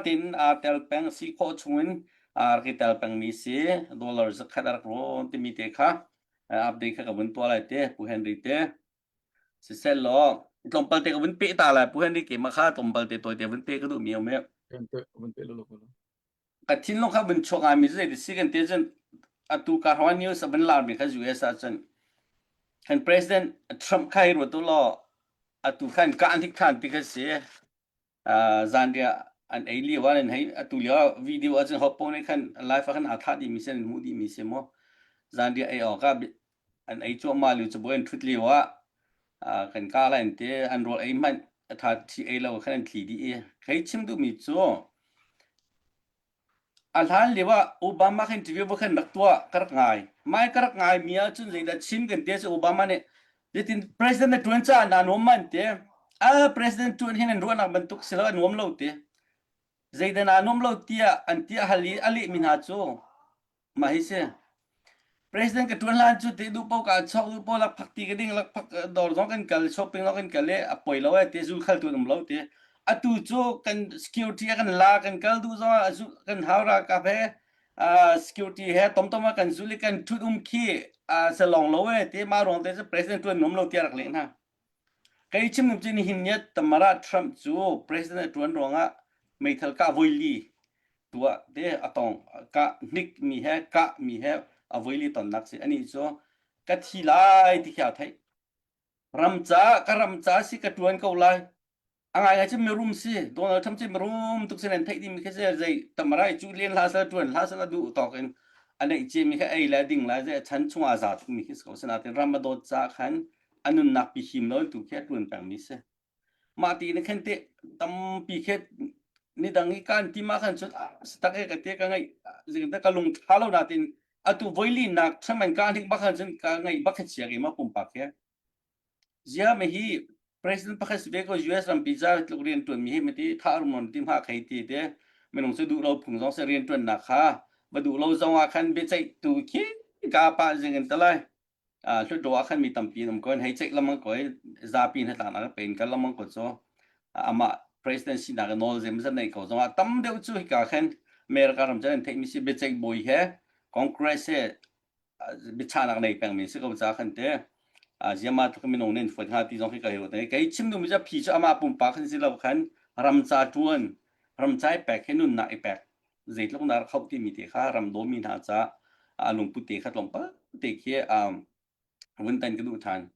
tin aa tel peng si khawh chungin aa rak i tel pengmi si. Dollar zakhat a rak rawn timi te kha update kha ka vun tuah lai te Pu Henry te. Siseh law tlawmpal te ka vun peh ta lai Pu Henry keimah kha tlawmpal te tawi te vun peh ka duh mi um i. Vun peh lo lo. Ka thinlung kha vun chuak ngai mi zei ti si kan te cun atu ka hrawan news a vun lar mi kha US ah cun kan President Trump kha hi ruat u law atu khan ka an hik than ti kha si. Zanriah an ei lio ah an hei atu lio ah video ah cun hopo nih khan live ah khan aa thah dihmi si an hmuh dihmi si mu zanriah ei awk ah an ei cuahmah lio cabuai an ṭhut lio ah kan ka lai an ti an rawl ei hmanh a tha thi ei lo khan an thli dih i kei chim duhmi cu A hlan lio ah Obama kha interview va khan rak tuah ka rak ngai. Mai ka rak ngai mi ahcun zeidah chim kan ti ahcun Obama nih zeitin president na ṭuan caah naa nuam ma an ti. A president ṭuan hin an ruahnak bantuk si lo a nuam lo ti. Zeidah naa nuam lo tiah an ti a hal i a lehmi hna cu mah hi si. President ka ṭuan hlan cu te duh paoh kaa chawk duh paoh lakphak ti ka ding lakphak dawr zong kan kal shopping zong kan kal i a poi lo eh ti zulkhal tu an um lo ti. Atu cu kan security a kan la kan kal duh zong ah kan hau ralkap he security he tomtom ah kan zul i kan ṭhut um khi salong lo eh ti mah ruang te cu president ṭuan nuam lo tiah rak leh hna. Kei chim ning cu nihin ni Tamara Trump cu president a ṭuan ruangah meithal kah voili tuah te a tong kah hnik mi he kah mi he a voili tonnak si ani cu ka thi lai ti khi aa theih ram ca ka ram ca si ka ṭuan ko lai a ngai ngai cu mirum si Donald Trump cu mirum tuk sin an theih ding mi khi si zei tamarai cu len hla sal ṭuan hla sal a duh tawk in a neih cia mi kha ei le ding lai zei a chan chung ah za tuk mi khi si ko sinain ram a dawt ca khan a nunnak pi him lo tu khi a ṭuan peng mi si Mah ti na khen te tampi khe ni dang i kan ti ma khan cun tak e ka te ka ngai zing ta ka lung tha lo na tin atu voili nak chaman ka hnik bak khan cun ka ngai bak chia ke ma pumpak he zia me hi president pakhat si ve ko US rampi za tluk rian tuan mi hi mati tha rumon ti ma khai ti te minung se duh lo phung zong se rian tuan nak kha ba duh lo zong ah khan be ceih tu khi ka pa zing in talai Hlutdaw ah khan mi tampi an um ko. An hei ceih lengmang ko i zapi hnatlaknak pe in kal lengmang ko cu amah president sinak i nawl zeimawzat nei ko zongah tam deuh cu hika khan America ram cu an theihmi si biaceih bawi he Congress he biachahnak nei pengmi si ko ca khan te ziama tluk minung nih an fuat hnga ti zong khi ka hei ruat. Kei chim duhmi cu phi cu amah pumpak khan si lo khan ramca ṭuan ramca i pek hi nunnak i pek zeitluk na rak hauh timi te kha ram dawmi hna ca a lungput te kha tlawmpal te khi vun tan ka duh than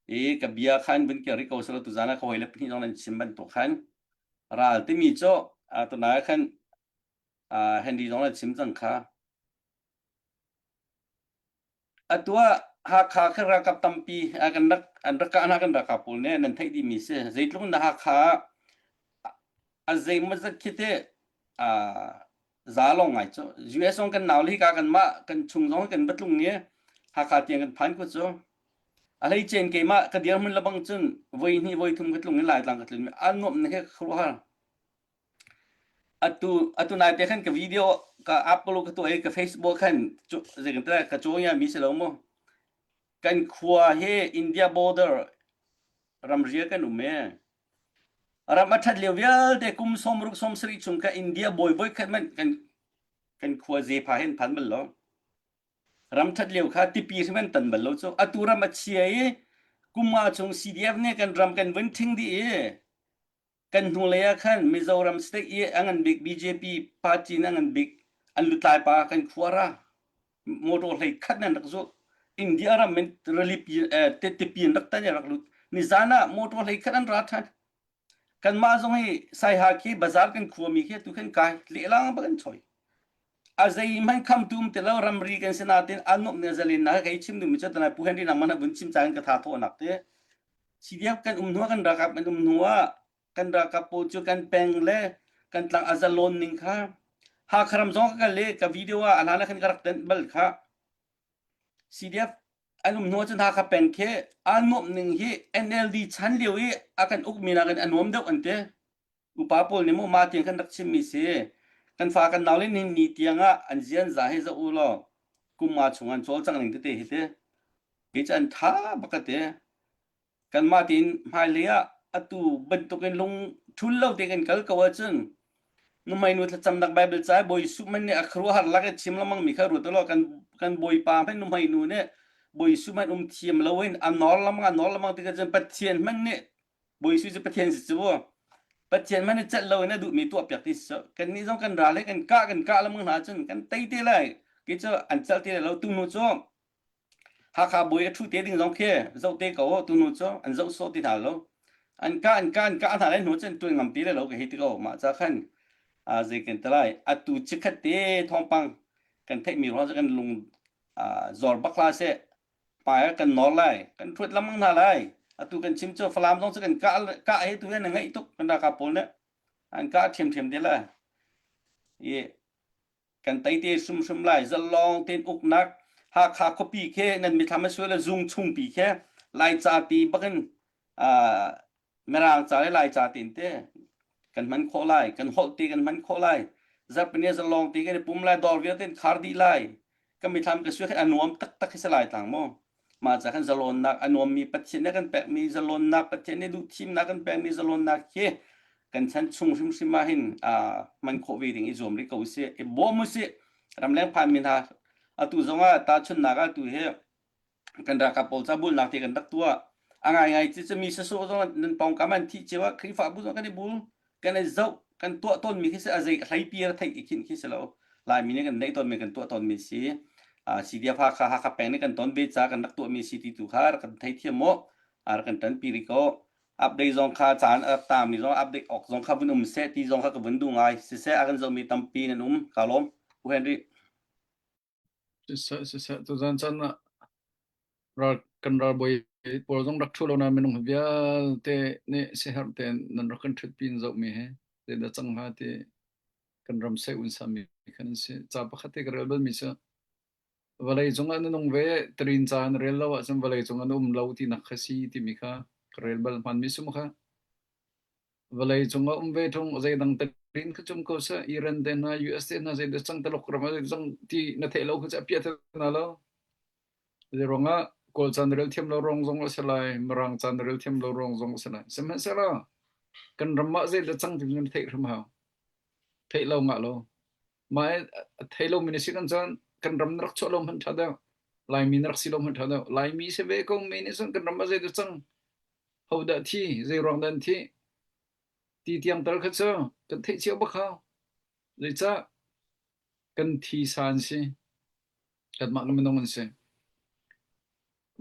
i ka bia khan vun kir ko selo tuzan ah ka hoi le pahnih zong nan chim bantuk khan ral timi cu tunai khan Henry zong na chim cang kha Atu ah Hakha kha ralkap tampi kan rak an rak kah hna kan ralkap pawl nih nan theih dihmi si. Zeitluk in dah Hakha a zeimawzat khi teh za lawng ngai cu. US zong kan nau le hika kanmah kan chung zong kan va tlung i. Hakha tiang kan phan ko cu. A hleice in keimah ka dirhmun lebang cun voi hnih voi thum ka tlung in Laitlang ka tlun. A nuamh ning hi khuaruahhar. Atu atu nai te khan ka video ka upload ka tuah i ka Facebook khan zei kan ka caw mi si lo mu. Kan khua hi India border ramri kan um e. Ram a ṭhat lio vialte kum 60 70 chung kha India bawi voi khat man kan kan khua zepa hin phan bal lo. Ram ṭhat lio kha tipi hrim an tan bal lo cu. Atu ram a chia i kum nga chung CDF nih kan ram kan vun ṭhing dih i kan hnulei ah khan Mizoram state i a ngan bik BJP party in a ngan bik an lutlai pa kan khua ra motor hlei khat nan rak zulh. India ram in rili tipi in rak tan i rak lut. Nizan ah motor hlei khat an ra ṭhan. Kanmah zong hi Saiha khi bazar kan khuami khi tu khan kai lehlang bak an choi. A zeihmanh khamtu um ti lo ramri kan si natin a nuamh ning zalin na kei chim duhmi cu tanai Pu Henry nangmah na vun chim caan ka tha thawhnak te. CDF kan um hnu kan ralkap kan um hnu ah kan ralkap pawl cu kan peng le kan tlang a zalon ning kha Hakha ram zong ka kal i ka video ah a hlan ah khan ka rak tenh bal kha. CDF an um hnu ahcun Hakha peng khi aa nuamh ning hi NLD chan lio i a kan ukmi nakin a nuam deuh an ti. Upa pawl nih mu mah tiang kan rak chimmi si. Kan fa kan nau le nihin ni tiang ah an zian za hi zoh u law kum nga chung an cawlcang ning tete hi ti. Kei cu an tha bak ka ti. Kanmah tein hmailei ah atu bantukin lung ṭhul lo tein kan kal ko ahcun nuhmeinu thlacamnak Baibal ca i Bawi Jesuh hmanh nih a khuaruahhar lak i chim lengmang mi kha ruat u law kan kan Bawipa hmanh nuhmeinu nih Bawi Jesuh hmanh um thiam loin a nawr lengmang a nawr lengmang tikah cun Pathian hmanh nih Bawi Jesuh cu Pathian si cu Pathian hmanh nih celh loin a duhmi tuahpiak ti si cu kannih zong kan ral he kan kah kan kah lengmang hna ahcun kan tei te lai kei cu an celh ti lai lo tu hnu cu Hakha bawi a ṭhu te ding zong khi zoh te ko tunu cu an zoh sawh ti hna lo. An kah an kah an kah hna lai hnu cun ṭuan ngam ti lai lo ka hei ti ko. Mah ca khan zei kan ti lai. Atu chikkhat te thawngpang kan theihmi ruang cu kan lung zor bak hlah seh. Hmai ah kan nawr lai. Kan ṭhuat lengmang hna lai. Atu kan chim cu Falam zong cu kan kah kah he tu hin a ngaih tuk kan ralkap pawl nih. An kah ṭhiamṭhiam te lai. I kan tei te hrimhrim lai zalong tein uknak Hakha khuapi khi nan mithlam a sual zung chungpi khi Laica ti bakin Mirang ca le Laica tin te kan hman khawh lai kan holh ti kan hman khawh lai zarhpini zalong ti kan i pum lai dawr vialte khar dih lai kan mithlam ka sual a nuam taktak hi si lai tlang mu Mah ca khan zalawnnak a nuammi Pathian nih a kan pekmi zalawnnak Pathian nih duhthimnak kan pekmi zalawnnak hi kan chan chung hrimhrim ah hin hman khawh ve ding i zuam rih ko usih. I bawm usih. Ramleng phanmi hna atu zongah tahchunhnak ah tu hi kan ralkap pawl ca bulnak te kan rak tuah. A ngaingai ci cu mi sasawh zong nan pawngkam an thih cio ah Khrihfabu zong kan i bul kan i zoh kan tuah tawnmi khi si a zei hleipi a theih i khinh khi si lo Laimi nih kan neih tawnmi kan tuah tawnmi si CDF Hakha Hakha peng nih kan ton ve ca kan rak tuahmi si ti tu kha rak kan theithiam mu rak kan ṭanpi rih ko update zong kha caan a rak taangmi zong update awk zong kha vun um seh ti zong kha ka vun duh ngai siseh a kan zohmi tampi nan um ka lawm U Henry Siseh siseh tuzan caan ah ral kan ralbawi pawl zong rak ṭhu lo nain minung vialte nih siaherh tein nan rak kan ṭhutpi in zohmi hi zeidah cang hnga ti kan ram seh un sami khan an si. Ca pakhat te ka rel balmi cu vawlei cungah na nung ve tarin ca na rel lo ahcun vawlei cungah na um lo tinak kha si timi kha ka rel bal hmanmi sum kha. Vawlei cungah um ve ṭung zeidang tarin kha cum ko seh Iran te hna US te hna zeidah cang Taluk ram ah zeidah cang ti na theih lo kha cu a piah te hna lo. Zeiruangah Kawl ca na rel thiam lo ruang zong a si lai, Mirang ca na rel thiam lo ruang zong a si lai. Sihmanhsehlaw kan ram ah zeidah cang ti na theih hrim hau. Theih lo ngah lo. Mah a thei lomi na si kan cun kan ram na rak chuah lo hmanh ṭha deuh. Laimi na rak si lo hmanh ṭha deuh. Laimi si ve ko mi nih cun kan ram ah zeidah cang? Hodah thi? Zei ruang dah an thih? Ti tiang tal kha cu kan theih cio bak hau. Zeicah kan thi sa an si. Kanmah kan minung an si.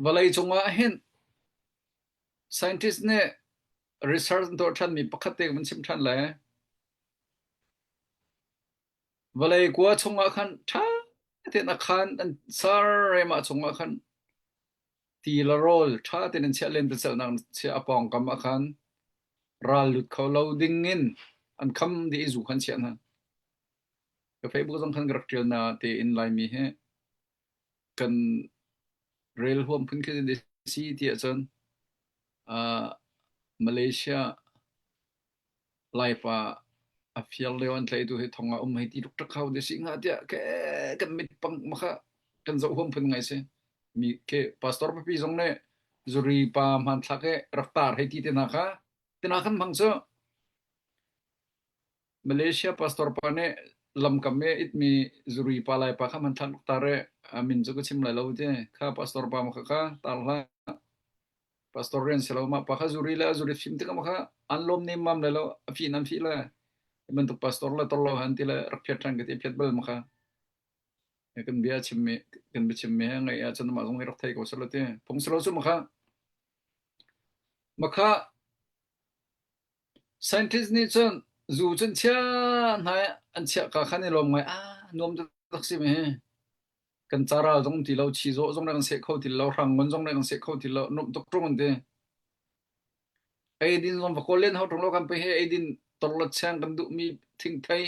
Vawlei cungah hin scientist nih research an tuah ṭhanmi pakhat te ka van chim ṭhan lai. Vawlei kua chungah khan ṭha tein a khaan an ser ah chungah khan ti le rawl ṭha tein an chiah lentecelhnak chiah a pawngkam ah khan ral lut kho lo ding in an kham dih i zu khan chiah hna. Ka Facebook zong khan ka rak ṭial na tein Laimi hi kan. Rel huam phun khi si ti ahcun uh, Malaysia Laipa a fiar lio an tlaitu hi thong ah um hei ti tuk hau de si hnga tiah ke kan mit pang makha kan zoh huam phun ngai si. Mi ke pastor papi zong nih zuri pa hmanthlak he rak tar hei ti te hna kha te hna kan hmang cu. Malaysia pastor pa nih lamkam i itmi zuri pa lai pa kha hmanthlak rak tar i a min cu ka chim lai lo ti kha pastor pa ma kha kha tar hlah. Pastor rian si lo mah pa kha zuri le a zuri fim tikah mah kha an lawm nemmam lai lo a fih nan fih le hi bantuk pastor le tor lo han ti le rak phiat ṭhan ka ti phiat bal ma kha kan bia chimmi kan biachimmi he ngaih ahcun mah zong hi rak thei ko seh ti phung si lo cu ma kha ma kha scientist nih cun zu cun chia hna an chiah ka khan i lawm ngai ah nuam tak si mi hi Kan caral zong ti lo, chizawh zong kan seh kho ti lo, hrangngon zong kan seh kho ti lo, nuamh tuk ṭung an ti. Eidin zong va kawl len hau ṭung lo kan pe he eidin torlot cheng kan duhmi thingthei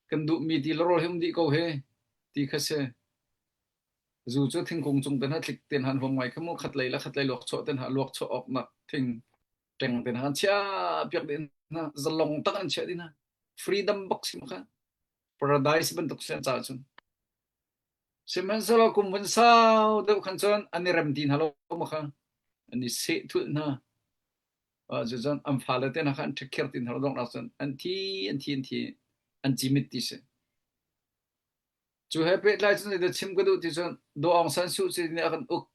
kan duhmi ti le rawl hi um dih ko he ti kha si. Zu cu thingkung cung ten ha tlik ten han huam ngai kha mu khat lei le khat lei luak chuah ten ha luak chuah awk nak thing ṭeng ten han chiah piak dih hna zalong tak an chiah dih hna freedom bak si ma kha paradise bantuk si an caah cun. Sihmanhsehlaw kum vun sau deuh khan cun an i rem ti hna lo ma kha an i seh thulh hna. Cucun an fale te hna kha an ṭhekher ti hna lo donghnak cun an thi an thi an thi an cimit ti si. Cu he pehtlai cun zeidah chim ka duh ti cun Daw Aung San Suu Kyi nih a kan uk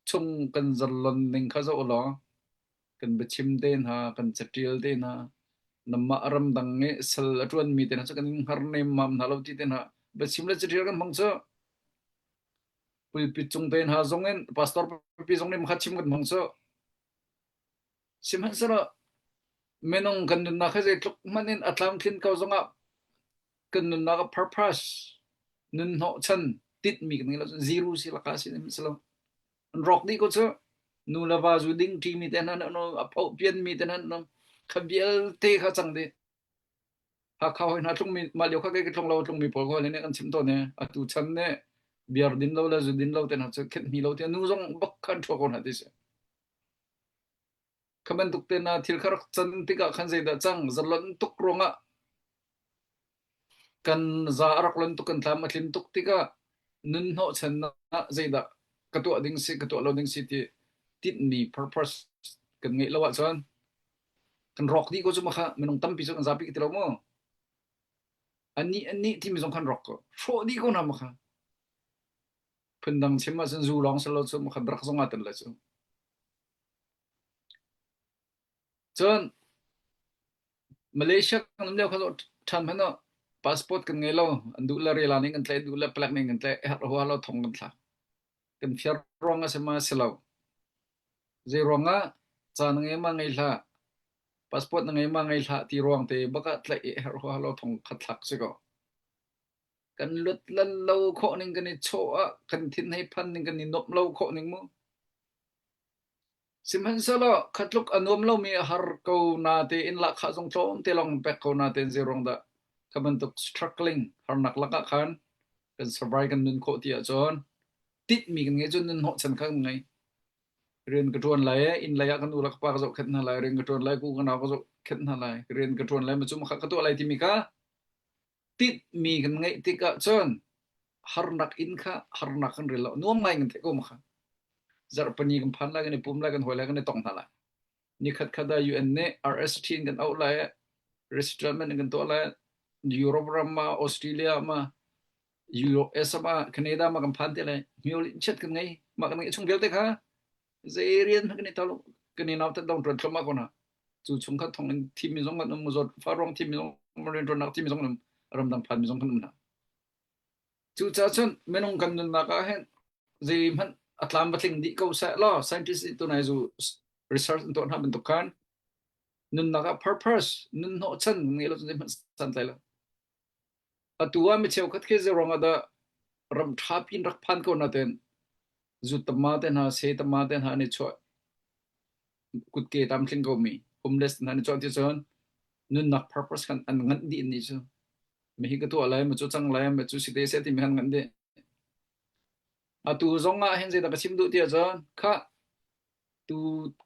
chung kan zalon ning kha zoh law kan biachim te hna, kan catial te hna, namah ramdang i sal a ṭuanmi te hna cu kan in hngar nemmam hna lo ti te hna biachim le catial kan hmang cu pulpit cung te hna zong in pastor pipi zong nih makhat chim kan hmang cu sihmanhsehlaw minung kan nunnak hi zeitluk hmanh in a tlamtlin ko zongah kan nunnak a purpose nun hnawhchan titmi kan ngei lo zero si laka si si lo An rawk dih ko cu. Nu le va zu ding ṭimi te hna an um, a phoh pianmi te hna an um. Kha vialte kha cang dih. Hakha hoi hna tlungmi mah lio kha kei ka tlung lo tlungmi pawl ko nih kan chim tawn i atu chan nih biar din lo le zu din lo te hna cu khenh hni lo te nu zong bak khan ṭhua ko hna ti si. Kha bantuk te na thil kha rak can tikah khan zeidah cang zalon tuk ruangah Kan za a rak lon tuk, kan tlam a tlin tuk tikah nun hnawhchan ah zeidah ka tuah ding si, ka tuah lo ding si ti tinhmi purpose kan ngeih lo ahcun kan rawk dih ko cu ma kha minung tampi cu kan zapi ka ti lo mu. Anih anih timi zong khan rawk ko. Hrawh dih ko hna ma kha. Phundang chim ahcun zu lawng si lo cu ma kha drug zong aa tel lai cu. Cun Malaysia kan um lio kha ṭhan hmanh ah passport kan ngei lo. An duh le rela ning kan tlaih, duh le palek ning kan tlaih, herh hua lo thong kan thlak. Kan fiar ruang a si ma si lo. Zei ruang ah ca na ngei ma ngei hlah, passport na ngei ma ngei hlah ti ruang te bak ah tlaih i herh hua lo thong khat thlak si ko. Kan lut lan lo khawh ning kan i chawh ah kan thin hei phan ning kan i nuamh lo khawh ning mu. Sihmanhsehlaw kha tluk a nuam lomi a har ko natein lahkhah zong tlawmte lawng an pek ko natein zeiruang dah kha bantuk struggling harnak lakah khan kan survive kan nun khawh ti ahcun tinhmi kan ngei cun nun hnawhchan kha kan ngei. Rian ka ṭuan lai i inn lei ah ka nu le ka pa ka zohkhenh hna lai, rian ka ṭuan lai, ku ka nau ka zohkhenh hna lai, rian ka ṭuan lai, macu makha ka tuah lai timi kha tinhmi kan ngeih tikah cun harnak inn kha harnak kan rel lo nuam ngai kan theih ko ma kha zarhpini kan phan lai kan i pum lai kan hawi lai kan i tong hna lai nikhat khat ah UN nih RST in kan auh lai resettlement in kan tuah lai Europe ram ma Australia ma US ma Canada ma kan phan te lai hmiul in chet kan ngei mah kan ngeih chung vialte kha zei rian hmanh kan i tel kan i nautat dong ṭuan thluahmah ko hna. Cu chung kha thong in thimi zong kan um, zawt fa ruang thimi zong rian ṭuannak thimi zong kan um, ramdang phan mi zong kan um hna. Cucaah cun minung kan nunnak ah hin zeihmanh a tlam va tling dih ko seh law scientist nih tunai zu research an tuah hna bantuk khan nunnak ah purpose nun hnawhchan ngei lo cun zeihmanh santlai lo. Atu ah mi cheukhat khi zei ruangah dah ram ṭha piin rak phan ko nain zutama te hna, setama te hna an i chuah kutke tlamtling komi homeless hna an i chuah ti cun nunnak purpose khan an nganh dih ni cu. Mi hi ka tuah lai, ma cu cang lai, ma cu si te seh timi khan nganh dih. Atu zong ah hin zeidah ka chim duh ti ahcun khah tu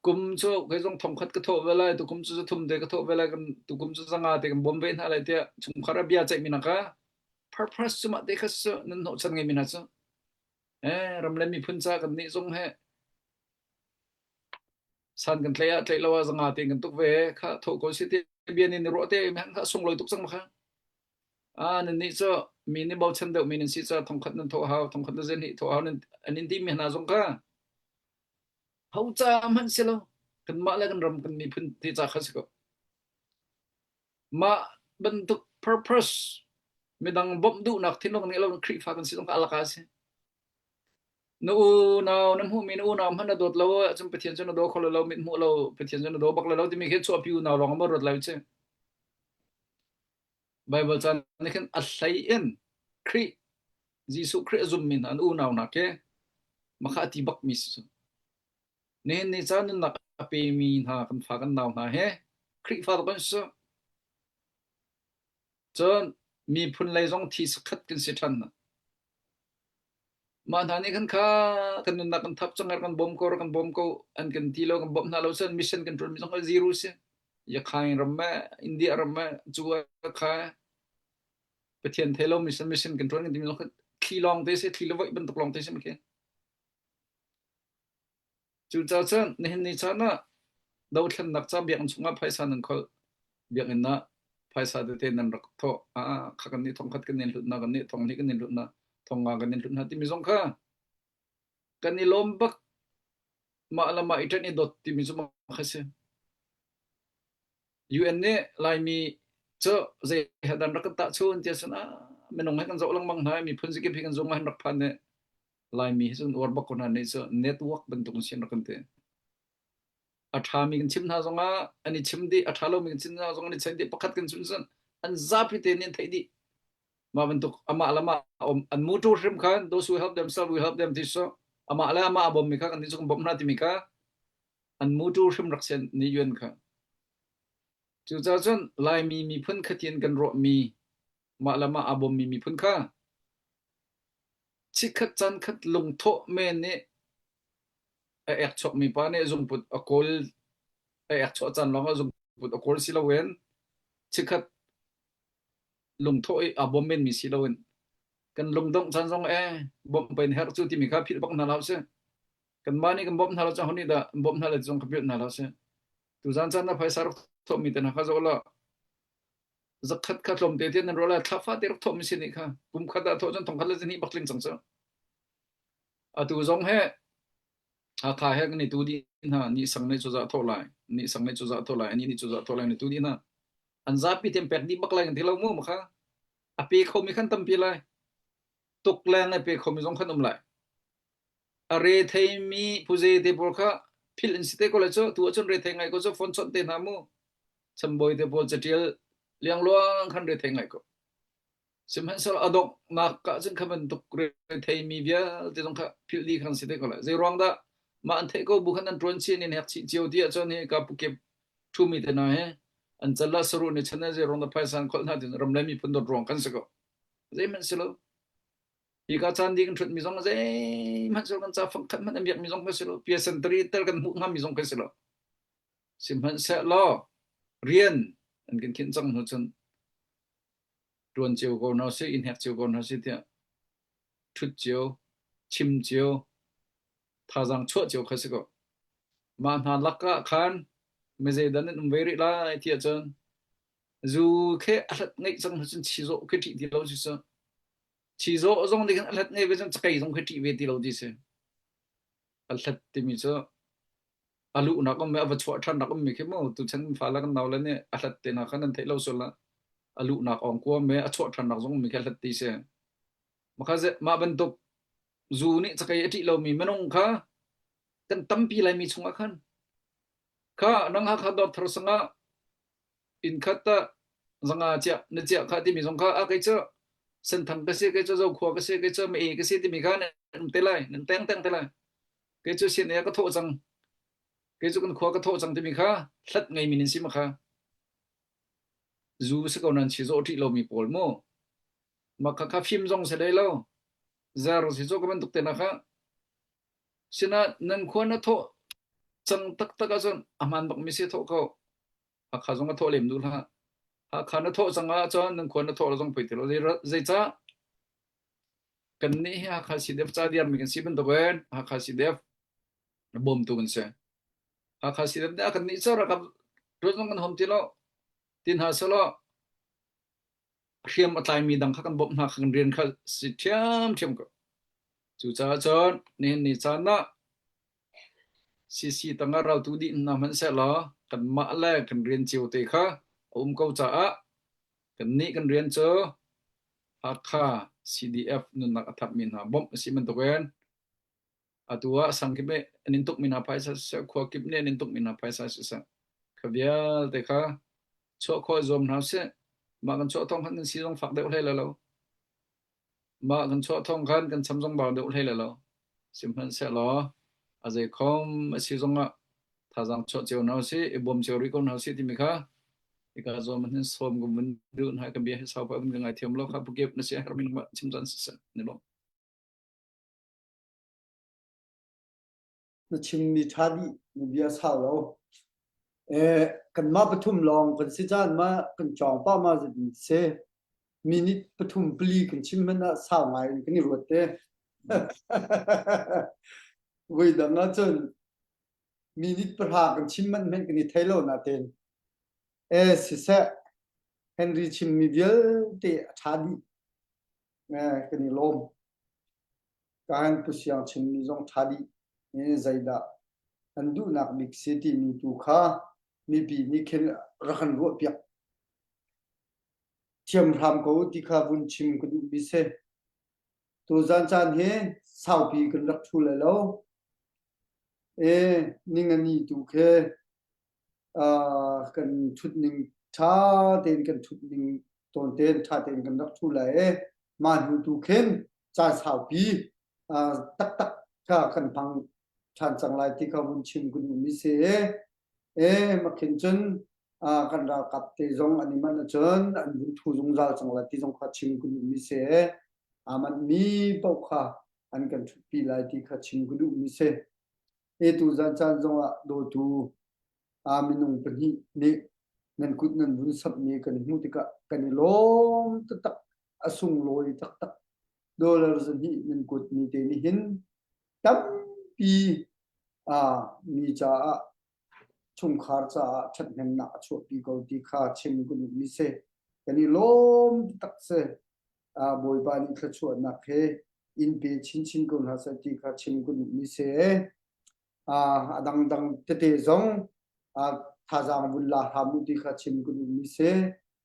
kum cu kei zong thongkhat ka thawh ve lai, tu kum cu zathum te ka thawh ve lai, kan tu kum cu zanga te kan bawm ve hna lai tiah chungkhar ah bia ceihmi hna kha purpose cu mah te kha cu nan hnawhchan ngeimi hna cu eh ram le miphun ca kan nih zong he san kan tlaih ah tlaih lo ah zanga te kan tuk ve kha thawh ko si ti bia nih ni ruah te kha sunglawi tuk cang ma kha. Ah nannih cu mi nih bochan deuhmi nan si caah thongkhat nan thawh hau, thongkhat le zenhnih thawh hau nan an in timi hna zong kha ho ca hmanh si lo. Kanmah le kan ram kan miphun te ca kha si ko. Mah bantuk purpose midang bawmh duhnak thinlung nih lo Khrihfa kan si zong kha alaka a si. Na unau na hmuhmi na unau hmanh na dawt lo ahcun Pathian cu na daw kho lo, mit hmuh lo Pathian cu na daw bak lo timi khi chuahpi unau lawng ah maw ruat lai cu. Baibal caan nih khin a hlei in Khrih Jesuh Khrih a zummi hna an unau hna khi makha a ti bakmi si cu. Nihin ni caan nunnak a pemi hna kan fa kan nau hna he Khrihfa kan si. Cun miphun lei zong thi sakhat kan si ṭhan hna. Mah hna nih khan kha kan nunnak kan thap cang kan bawm ko kan bawm ko an kan ti lo kan bawmh hna lo cun mission kan ṭuan mi zong kha zero si. Yakhain ram me India ram me cu kha Pathian thei lo mission mission kan ṭuan kan timi zong kha thli lawng te si thli le voih bantuk lawng te si khi. Cucaah cun nihin ni caan ah dothlennak ca biakinn chungah phaisa nan kholh. Biakinn ah phaisa tete nan rak thawh. Ah, kha kan nih thongkhat kan in hlut hna, kan nih thonghnih kan in hlut hna, thongnga kan in hlut hna timi zong kha kan i lawm bak. Mah le mah i ṭanh i dawt timi cu mah kha si. UN nih Laimi cu zei he dan rak kan tahchun tiah cun ah minung he kan zoh lengmang hna i miphun zakip hi kan zung ah hin rak phan ne. Laimi hi cun uar bak ko hna nih cu network bantuk in sin rak kan ti. A ṭhami kan chim hna zongah an i chim dih, a ṭha lomi kan chim hna zongah an i chenh dih, pakhat kan chim cun an zapi te nih an theih dih. Mah bantuk amah le amah um an mutu hrim khan those who help themselves will help them ti so amah le amah a bawmmi kha kan nih cu kan bawmh hna timi kha an mutu hrim rak sian ni yuan kha. Cucaah cun Laimi miphun khatin kan ruahmi mah le mah aa bawmmi miphun kha Chikkhat caankhat lungthawh men nih a ek chuakmi pa nih zungput a kawl a ek chuah caan lawngah zungput a kawl si loin chikkhat lungthawh i aa bawm menmi si loin kan lungdongh caan zong eh bawmh pei na herh cu timi kha philh bak hna hlah usih. Kanmah nih kan bawmh hna lo cun ho nih dah an bawmh hna lai ti zong kha philh hna hlah usih. Tuzaan caan na phaisa rak thawhmi te hna kha zoh law zakhat kha tlawmte te nan ruah lai thla fate rak thawhmi si nih kha kum khat ah thawh cun thongkhat le zahnih bak tling cang cu atu zong he Hakha he kan i tu dih hna ni sang nih cuzah thawh lai ni sang nih cuzah thawh lai ani nih cuzah thawh lai ni tu dih hna an zapi tem pek dih bak lai kan ti lo mu ma kha a pe khomi khan tampi lai tuk leng a pe khomi zong khan um lai A retheimi phuze te pawl kha philh an si te ko lai cu. Tu ahcun rethei ngai ko cu phone chawnh te hna mu. Chambawi te pawl catial liangluang khan rethei ngai ko. Sihmanhsehlaw a donghnak ah cun kha bantuk retheimi vialte zong kha philh dih khan si te ko lai. Zei ruang dah mah an theih ko bu khan an ṭuan chin in hek chih cio ti ahcun hi ka pukip ṭhumi te hna he an cal ah saruh nih chan zei ruang dah phaisa an kholh hna ti ram le miphun dawt ruang kan si ko. Zeihmanh si lo. Hika caan dih kan ṭhutmi zong zeihmanh si lo, kan ca fangkhat hmanh an biakmi zong kan si lo, piasentari tel kan hmuh hngami zong kan si lo. Sihmanhsehlaw rian an kan khinh cang hnu cun ṭuan cio ko hna usih, i hnek cio ko hna usih tiah ṭhut cio, chim cio, thazaang chuah cio kha si ko. Mah hna lakah khan mizeidah nan um ve rih lai tiah cun zu khi a hlat ngeih cang hnu cun chizawh khi ṭih ti lo si cu. Chizawh zong nih khan a hlat ngei ve cun cakei zong khi ṭih ve ti lo ti si. A hlat timi cu a luhnak um i a va chuah ṭhannak ummi khi mu tuchan fale kan nau le nih a hlat te hna kha nan theih lo sual ah a luhnak awng kuam i a chuah ṭhannak zong ummi khi a hlat ti si. Mah bantuk zu nih cakei a ṭih lomi minung kha kan tampi laimi chungah khan kha nang Hakha dawr thar sangah inn khat ah zanga chiah na chiah kha timi zong kha a kei cu senthang ka si kei cu zokhua ka si kei cu ma ka si timi kha nan um te lai nan teng teng te lai kei cu sin e ka thawh cang kei cu kan khua ka thawh cang timi kha hlat ngei min in si ma kha zu si ko nan chi zawh ṭih lomi pawl mu ma kha kha fim zong si lei lo zer si cu ka bantuk te na kha. Sinain nan khua na thawh cang taktak ahcun a hmaan bakmi si thawh ko. Hakha zong a thawh lem duh hlah. Hakha na thawh cang ahcun nan khua na thawh lo zong poi ti lo. Zeicah? Kannih hi Hakha CDF ca diarmi kan si bantukin Hakha CDF bawmtu kan si. Hakha CDF nih a kan nih cu ralkap ṭuan zong kan hom ti lo. Ti hna selaw hriam a tlaimi dang kha kan bawmh hna kha kan rian kha si ṭhiamṭhiam ko. Cucaah cun nihin ni caan ah CC tangah raltu dih hna hmanhsehlaw kanmah le kan rian cio te kha a um ko caah kannih kan rian cu Hakha CDF nunnak a thapmi hna bawmh a si bantukin atu ah sang kip nih an in tukmi hna phaisa siseh, khua kip nih an in tukmi hna phaisa siseh, kha vialte kha chuah khawh zuam hna usih. Mah kan chuah thawng khan kan si zong fak deuh hlei lai lo. Mah kan chuah thawng khan kan cham zong bau deuh hlei lai lo. Sihmanhsehlaw a zeikhom a si zongah thazaang chuah cio hna usih, i bawm cio rih ko hna usih timi kha hika zawn man hin sawm ka vun duh hna ka bia hi sau pa vun ka ngaithiam lo kha pukep na si a herhmi nangmah chim caan siseh ni lo. Na chimmi ṭha dih na bia sau lo. Eh, kanmah pathum lawng kan si caan ma kan cawng pah ma zat si. Minute pathum pali kan chim hmanh ah sau ngai in kan i ruat te. Voi dang ah cun minute pahra kan chim manh hmanh kan i thei lo natein. Eh, siseh, Henry chimmi vialte a ṭha dih. Eh, kan i lawm. Kahan Pu Siang chimmi zong ṭha dih i zeidah an duhnak bik si timi tu kha mipi nih khin rak kan ruahpiak thiam hram ko ti kha vun chim ka duhmi si. Tuzan caan hi saupi kan rak ṭhu lai lo. E ningani tu khi kan ṭhutning ṭha tein kan ṭhutning tawn tein ṭha tein kan rak ṭhu lai i mah hnu tu khin caan saupi taktak kha kan hmang ṭhan cang lai ti kha vun chim ka duhmi si i e makhin cun kan ralkap te zong an i manh ahcun an vun ṭhu zungzal cang lai ti zong kha chim ka duhmi si i aa manhmi paoh kha an kan ṭhutpi lai ti kha chim ka duhmi si. E tuzan caan zongah dawtu aa minung pahnih nih nan kut nan vun samhmi kan hmuh tikah kan i lawm taktak a sunglawi taktak dollar zahnih nan kut mi te nih hin tampi aa mi caah chungkhar caah ṭhathnemnak a chuahpi ko ti kha chim ka duhmi si kan i lawm taktak si Bawipa nih thluachuahnak he in pe chinchin ko hna seh ti kha chim ka duhmi si. A dangdang tete zong thazaang vun la hram u ti kha chim ka duhmi si.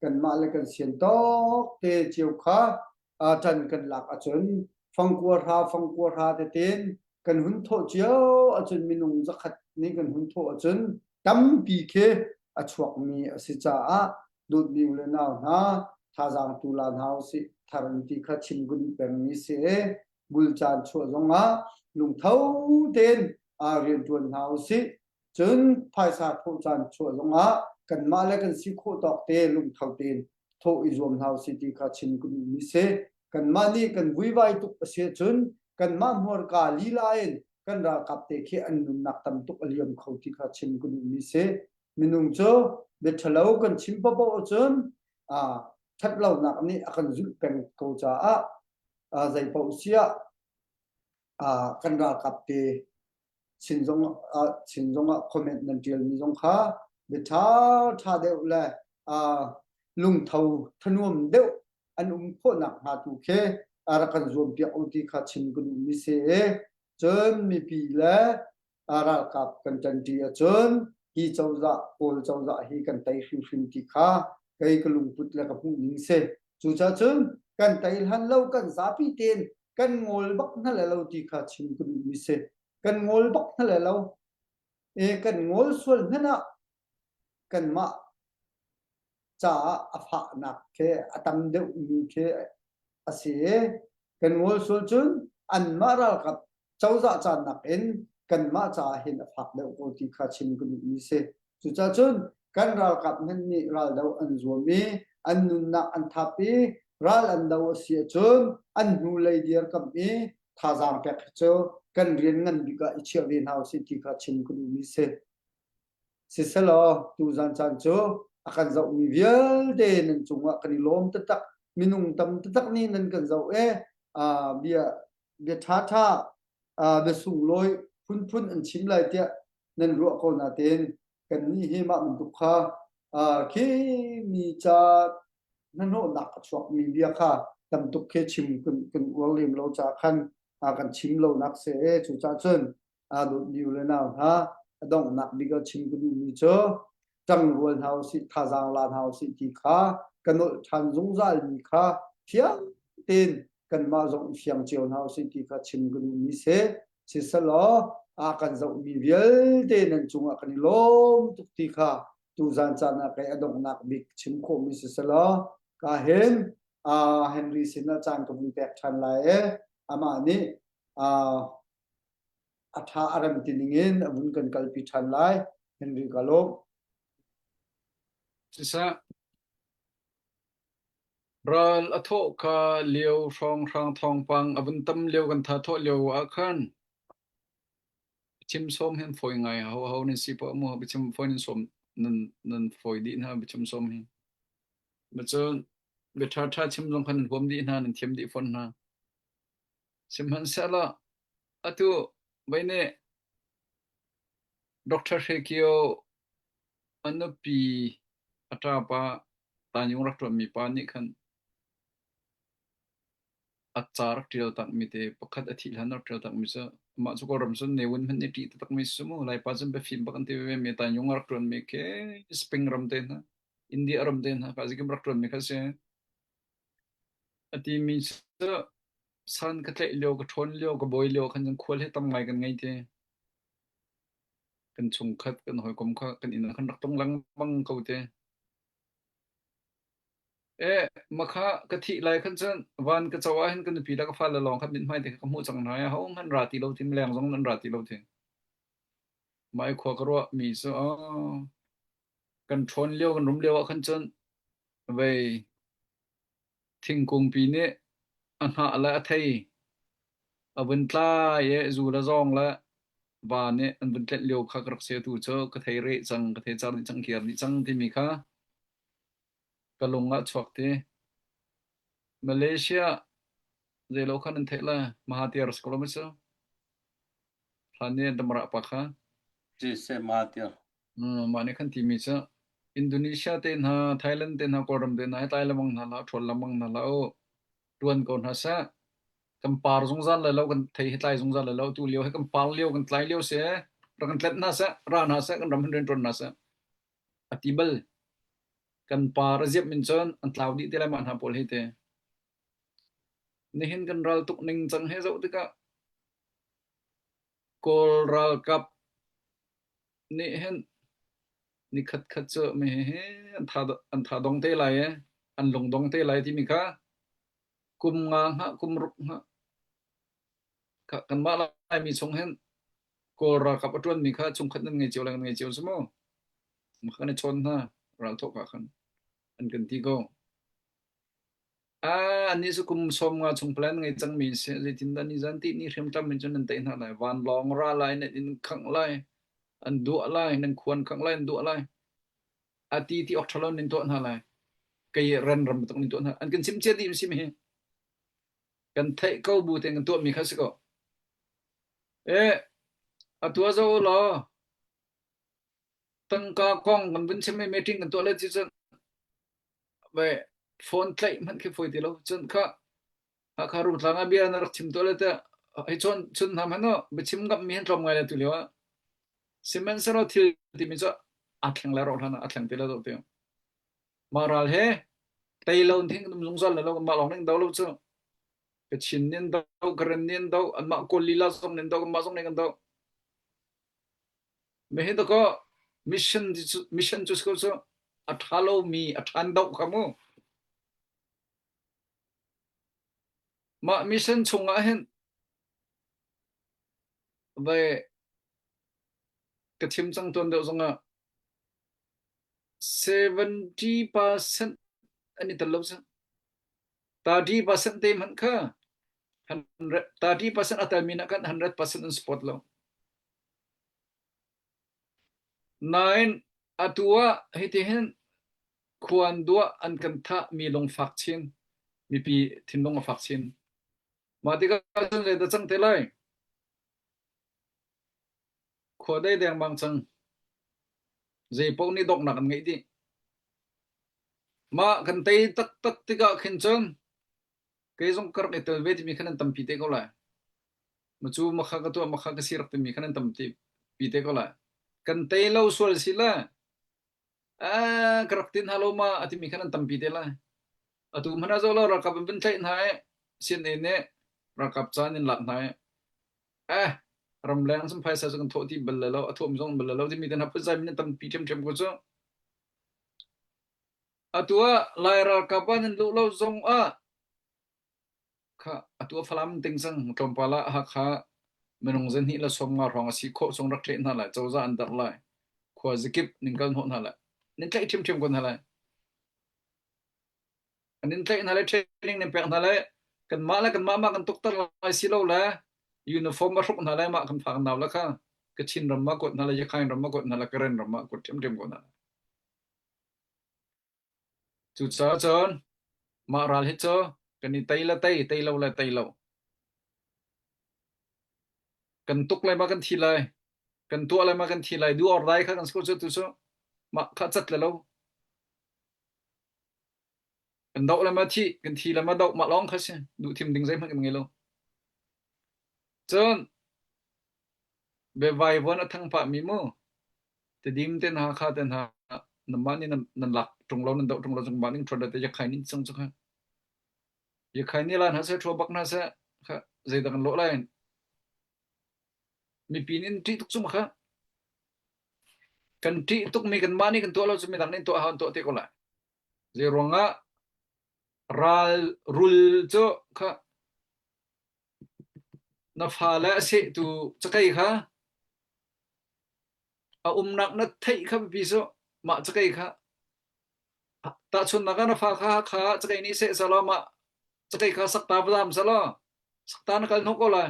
Kanmah le kan sian tawk te cio kha ṭan kan lak ahcun fangkua hra fangkua hra tetein kan hun thawh cio ahcun minung zakhat nih kan hun thawh ahcun tampi khi a chuakmi a si caah dawtmi u le nau hna thazaang tu la hna usih thar in ti kha chim ka duh pengmi si i bul caan chuah zongah lungtho tein rianṭuan hna usih cun phaisa thawh caan chuah zongah kanmah le kan si khawh tawk te lungtho tein thawh i zuam hna usih ti kha chim ka duhmi si kanmah nih kan vuivai tuk a si ahcun kanmah hmurka lila in kan ralkap te khi an nunnak tam tuk a liam kho ti kha chim ka duhmi si minung cu bia ṭhalo kan chim paohpaoh ahcun ṭhatlonak nih a kan zulh peng ko caah zei paoh siah kan ralkap te chin zong chin zongah comment nan ṭialmi zong kha bia ṭha ṭha deuh le lungtho thanuam deuh an um khawhnak hnga tu khi rak kan zuampiak u ti kha chim ka duhmi si i cun mipi le ralkap kan ṭanṭi ahcun hi cozah Kawl cozah hi kan tei hrimhrim ti kha kei ka lungput le ka hmuh ning si. Cucaah cun kan tei hlan lo kan zapi tein kan ngawl bak hna le lo ti kha chim ka duhmi si. Kan ngawl bak hna le lo. E kan ngawl sual hmanh ah kanmah caah a fahnak khi a tam deuhmi khi a si i kan ngawl sual cun anmah ralkap cozah caan nakin kanmah caah hin a fak deuh ko ti kha chim ka duhmi si. Cucaah cun kan ralkap hmanh nih raldo an zuam i an nunnak an thap i ral an do a si ahcun an hnulei dirkamh i thazaang pek hi cu kan rian ngan bik ah i chiah ve hna usih ti kha chim ka duhmi si. Siselaw tuzan caan cu a kan zohmi vialte nan cungah kan i lawm taktak. Minung tam taktak nih nan kan zoh e bia bia ṭhaṭha bia sunglawi phunphun an chim lai tiah nan ruah ko natein kannih hi mah bantuk kha khi mi ca hnahnawhnak a chuakmi bia kha tam tuk khi chim kan kan uar lem lo caah khan kan chim lonak si e cucaah cun aa dawtmi u le nau hna a donghnak bik ah chim ka duhmi cu ṭangrual hna usih thazaang la hna usih ti kha ka nolh ṭhan zungzalmi kha fiang tein kanmah zong i fiang cio hna usih ti kha chim ka duhmi si. Siselaw a kan zohmi vialte nan cungah kan i lawm tuk ti kha tuzan caan ah kei a donghnak bik chim khawhmi siselaw ka hin Henry sinah caan ka vun pek ṭhan lai i amah nih a ṭha a rem ti ningin a vun kan kalpi ṭhan lai. Henry ka lawm. Siseh, ral a thawh ka lio hrawnghrang thawngpang a vun tam lio kan tha thawh lio ah khan biachim sawm hin fawi ngai ho ho nan si poah mu biachim fawi nan sawm nan nan fawi dih hna biachim sawm hi. Macun bia ṭha ṭha chim zong khan nan huam dih hna nan thiam dih fawn hna. Sihmanhsehlaw atu voi nih Doctor Hre Kio a nupi a ṭapa Tanyung rak ṭuanmi pa nih khan a ca rak ṭial takmi te pakhat a thih hlan rak ṭial takmi cu amah cu Kawlram cun Ne Win hmanh nih ṭih taktakmi si mu Laipa cun biafim bak an ti veve mi Tanyung a rak ṭuanmi khi Spring ram te hna India ram te hna kha zikim rak ṭuanmi kha si. A timi cu san ka tlaih lio, ka ṭhawn lio, ka bawi lio khan cun khual hi tam ngai kan ngei te. Kan chungkhat, kan hawikom kha kan inn ah khan rak tong lengmang ko te. E, makha ka thih lai khan cun van ka co ah hin ka nupi le ka fale lawng kha mithmai te kha ka hmuh cang hna i ahohmanh ra ti lo ti, mileng zong nan ra ti lo ti. Mah i khua ka ruah mi cu kan ṭhawn lio, kan rum lio ah khan cun vei Thingkungpi nih a hnah le a thei a vun tlai i zu le zawng le va nih an vun tlenh lio kha ka rak si. Atu cu ka thei reh cang, ka thei car dih cang, kiar dih cang timi kha ka lung ah chuak ti. Malaysia zeilo kha nan theih le Mahathir si ko lo maw cu? Hlan i Damrah pa kha. Siseh Mahathir. Mah nih khan timi cu Indonesia te hna, Thailand te hna, Kawlram te hna hi tlai lengmang hna hlah, ṭhawl lengmang hna hlah u. Ṭuan ko hna seh. Kan par zungzal lai lo, kan thei hi tlai zungzal lai lo. Tu lio hi kan par lio, kan tlai lio si. Rak kan tlenh hna seh, ra hna seh, kan ram hin rian ṭuan hna seh. A ti bal. Kan par a ziap min cun an tlau dih te lai mah hna pawl hi te. Nihin kan ral tuk ning cang he zoh tikah Kawl ralkap nih hin nikhat khat cu mi hihi an tha an tha dong te lai i an lung dong te lai timi kha kum nga hngah kum ruk hngah kha kanmah Laimi chung hin Kawl ralkap a ṭuanmi kha chungkhat nan ngei cio le kan ngei cio si mu. Kan i chawn hna ral thawk ah khan an kan ti ko. Ah, anih cu kum 50 chung plan ngei cangmi an si. Zeitindah nizan tihni hriamtlam in cun nan tei hna lai. Vanlawng ra lai, nan inn khangh lai, an duah lai, nan khuan khangh lai, an duah lai. A ti ti awk ṭhalo nan tuah hna lai. Kei ran ram bantuk nan tuah hna. An kan chim cia dih si mi hi. Kan theih ko bu tein kan tuahmi kha si ko. Eh, a tua zo law tangka kong kan vun chim i meeting kan tuah le ci cun Ve phone tlaih hmanh khi fawi ti lo. Cun kha Hakha Rungtlang ah bia na rak chim tuah le teh hei chawn chun hna hmanh aw biachim ngammi han tlawm ngai le tu lio ah. Sihmanhsehlaw thil timi cu aa thleng le rawh hlan ah a thleng ti le do ti. Mah ral he tei lo thing kan um zungzal le lo mah lawng ning do lo cu. Kachin nin do, Karen nin do, anmah Kawl lila zong nin do, kanmah zong nih kan do. Mihin dakaw mission mission cu si ko cu a ṭha lomi a ṭhan doh kha mu. Mah mission chungah hin vai ka chim cang tuan deuh zongah 70% an i tel lo cu. 30% te hmanh kha. 30% a telmi na kan 100% an support lo. Nain atu ah hitihin khuan duah an kan thah mi lungfak chin mipi thinlung a fak chin. Mah tikah cun zeidah cang te lai? Khua dei dengmang cang. Zei paoh nih donghnak an ngeih dih. Mah kan tei taktak tikah khin cun kei zong ka rak i tel ve timi khan an tampi te ko lai. Macu makha ka tuah makha ka si rak timi khan an tampi te ko lai. Kan tei lo sual si le eh ka rak tin hna lo ma a timi khan an tampi te lai. Atu hmanh ah zoh lo ralkap an vun tlaih hna i CNA nih ralkap caan in lak hna i eh ramleng cun phaisa cu kan thawh ti bal lo a thawhmi zong bal lo timi te hna phunzai min an tampi ṭhiamṭhiam ko cu. Atu ah Lai ralkap ah nan luh lo zong ah kha atu ah Falam ting cang tlawmpal ah Hakha minung zahnih le 50 hrawng a si khawh chung rak ṭeh hna lai cozah an darh lai khua zakip ning kal hnawh hna lai nan tlaih ṭhiamṭhiam ko hna lai an in tlaih hna lai training nan pek hna lai kanmah le kanmah mah kan tukter lai si lo le uniform a hruk hna lai mah kan phak nau la kha Kachin ram ma kuat hna lai Yakhain ram ma kuat hna lai Karen ram ma kuat ṭhiamṭhiam ko hna Cucaah cun mah ral hi cu kan i tei le tei, tei lo le tei lo. Kan tuk lai ma kan thi lai, kan tuah lai ma kan thi lai, do or die kha kan si ko cu tu cu mah kha cat le lo. Kan doh le ma thi, kan thi le ma doh mah lawng kha si. Duh thim ding zeihmanh kan ngei lo. Cun biavaivuan a thang pahmi mu Tedim te hna kha te hna nanmah nih nan, nan lak ṭung lo nan doh ṭung lo cun mah ning ṭhuat te yakhai nin cang cu kha yakhai nih lan hna seh ṭhua bak hna seh kha zeidah kan lawh lai mipi nih an ṭih tuk cu kha kan ṭih tuk mi kanmah nih kan tuah lo cu midang nih tuah hau an tuah te ko lai zei ruangah ral rul cu kha Na fale a sehtu cakei kha a umnak na theih kha biapi cu mah cakei kha tahchunhnak ah na fa kha kha cakei nih seh selaw mah cakei kha sakta va zam selaw sakta na kal hnawh ko lai.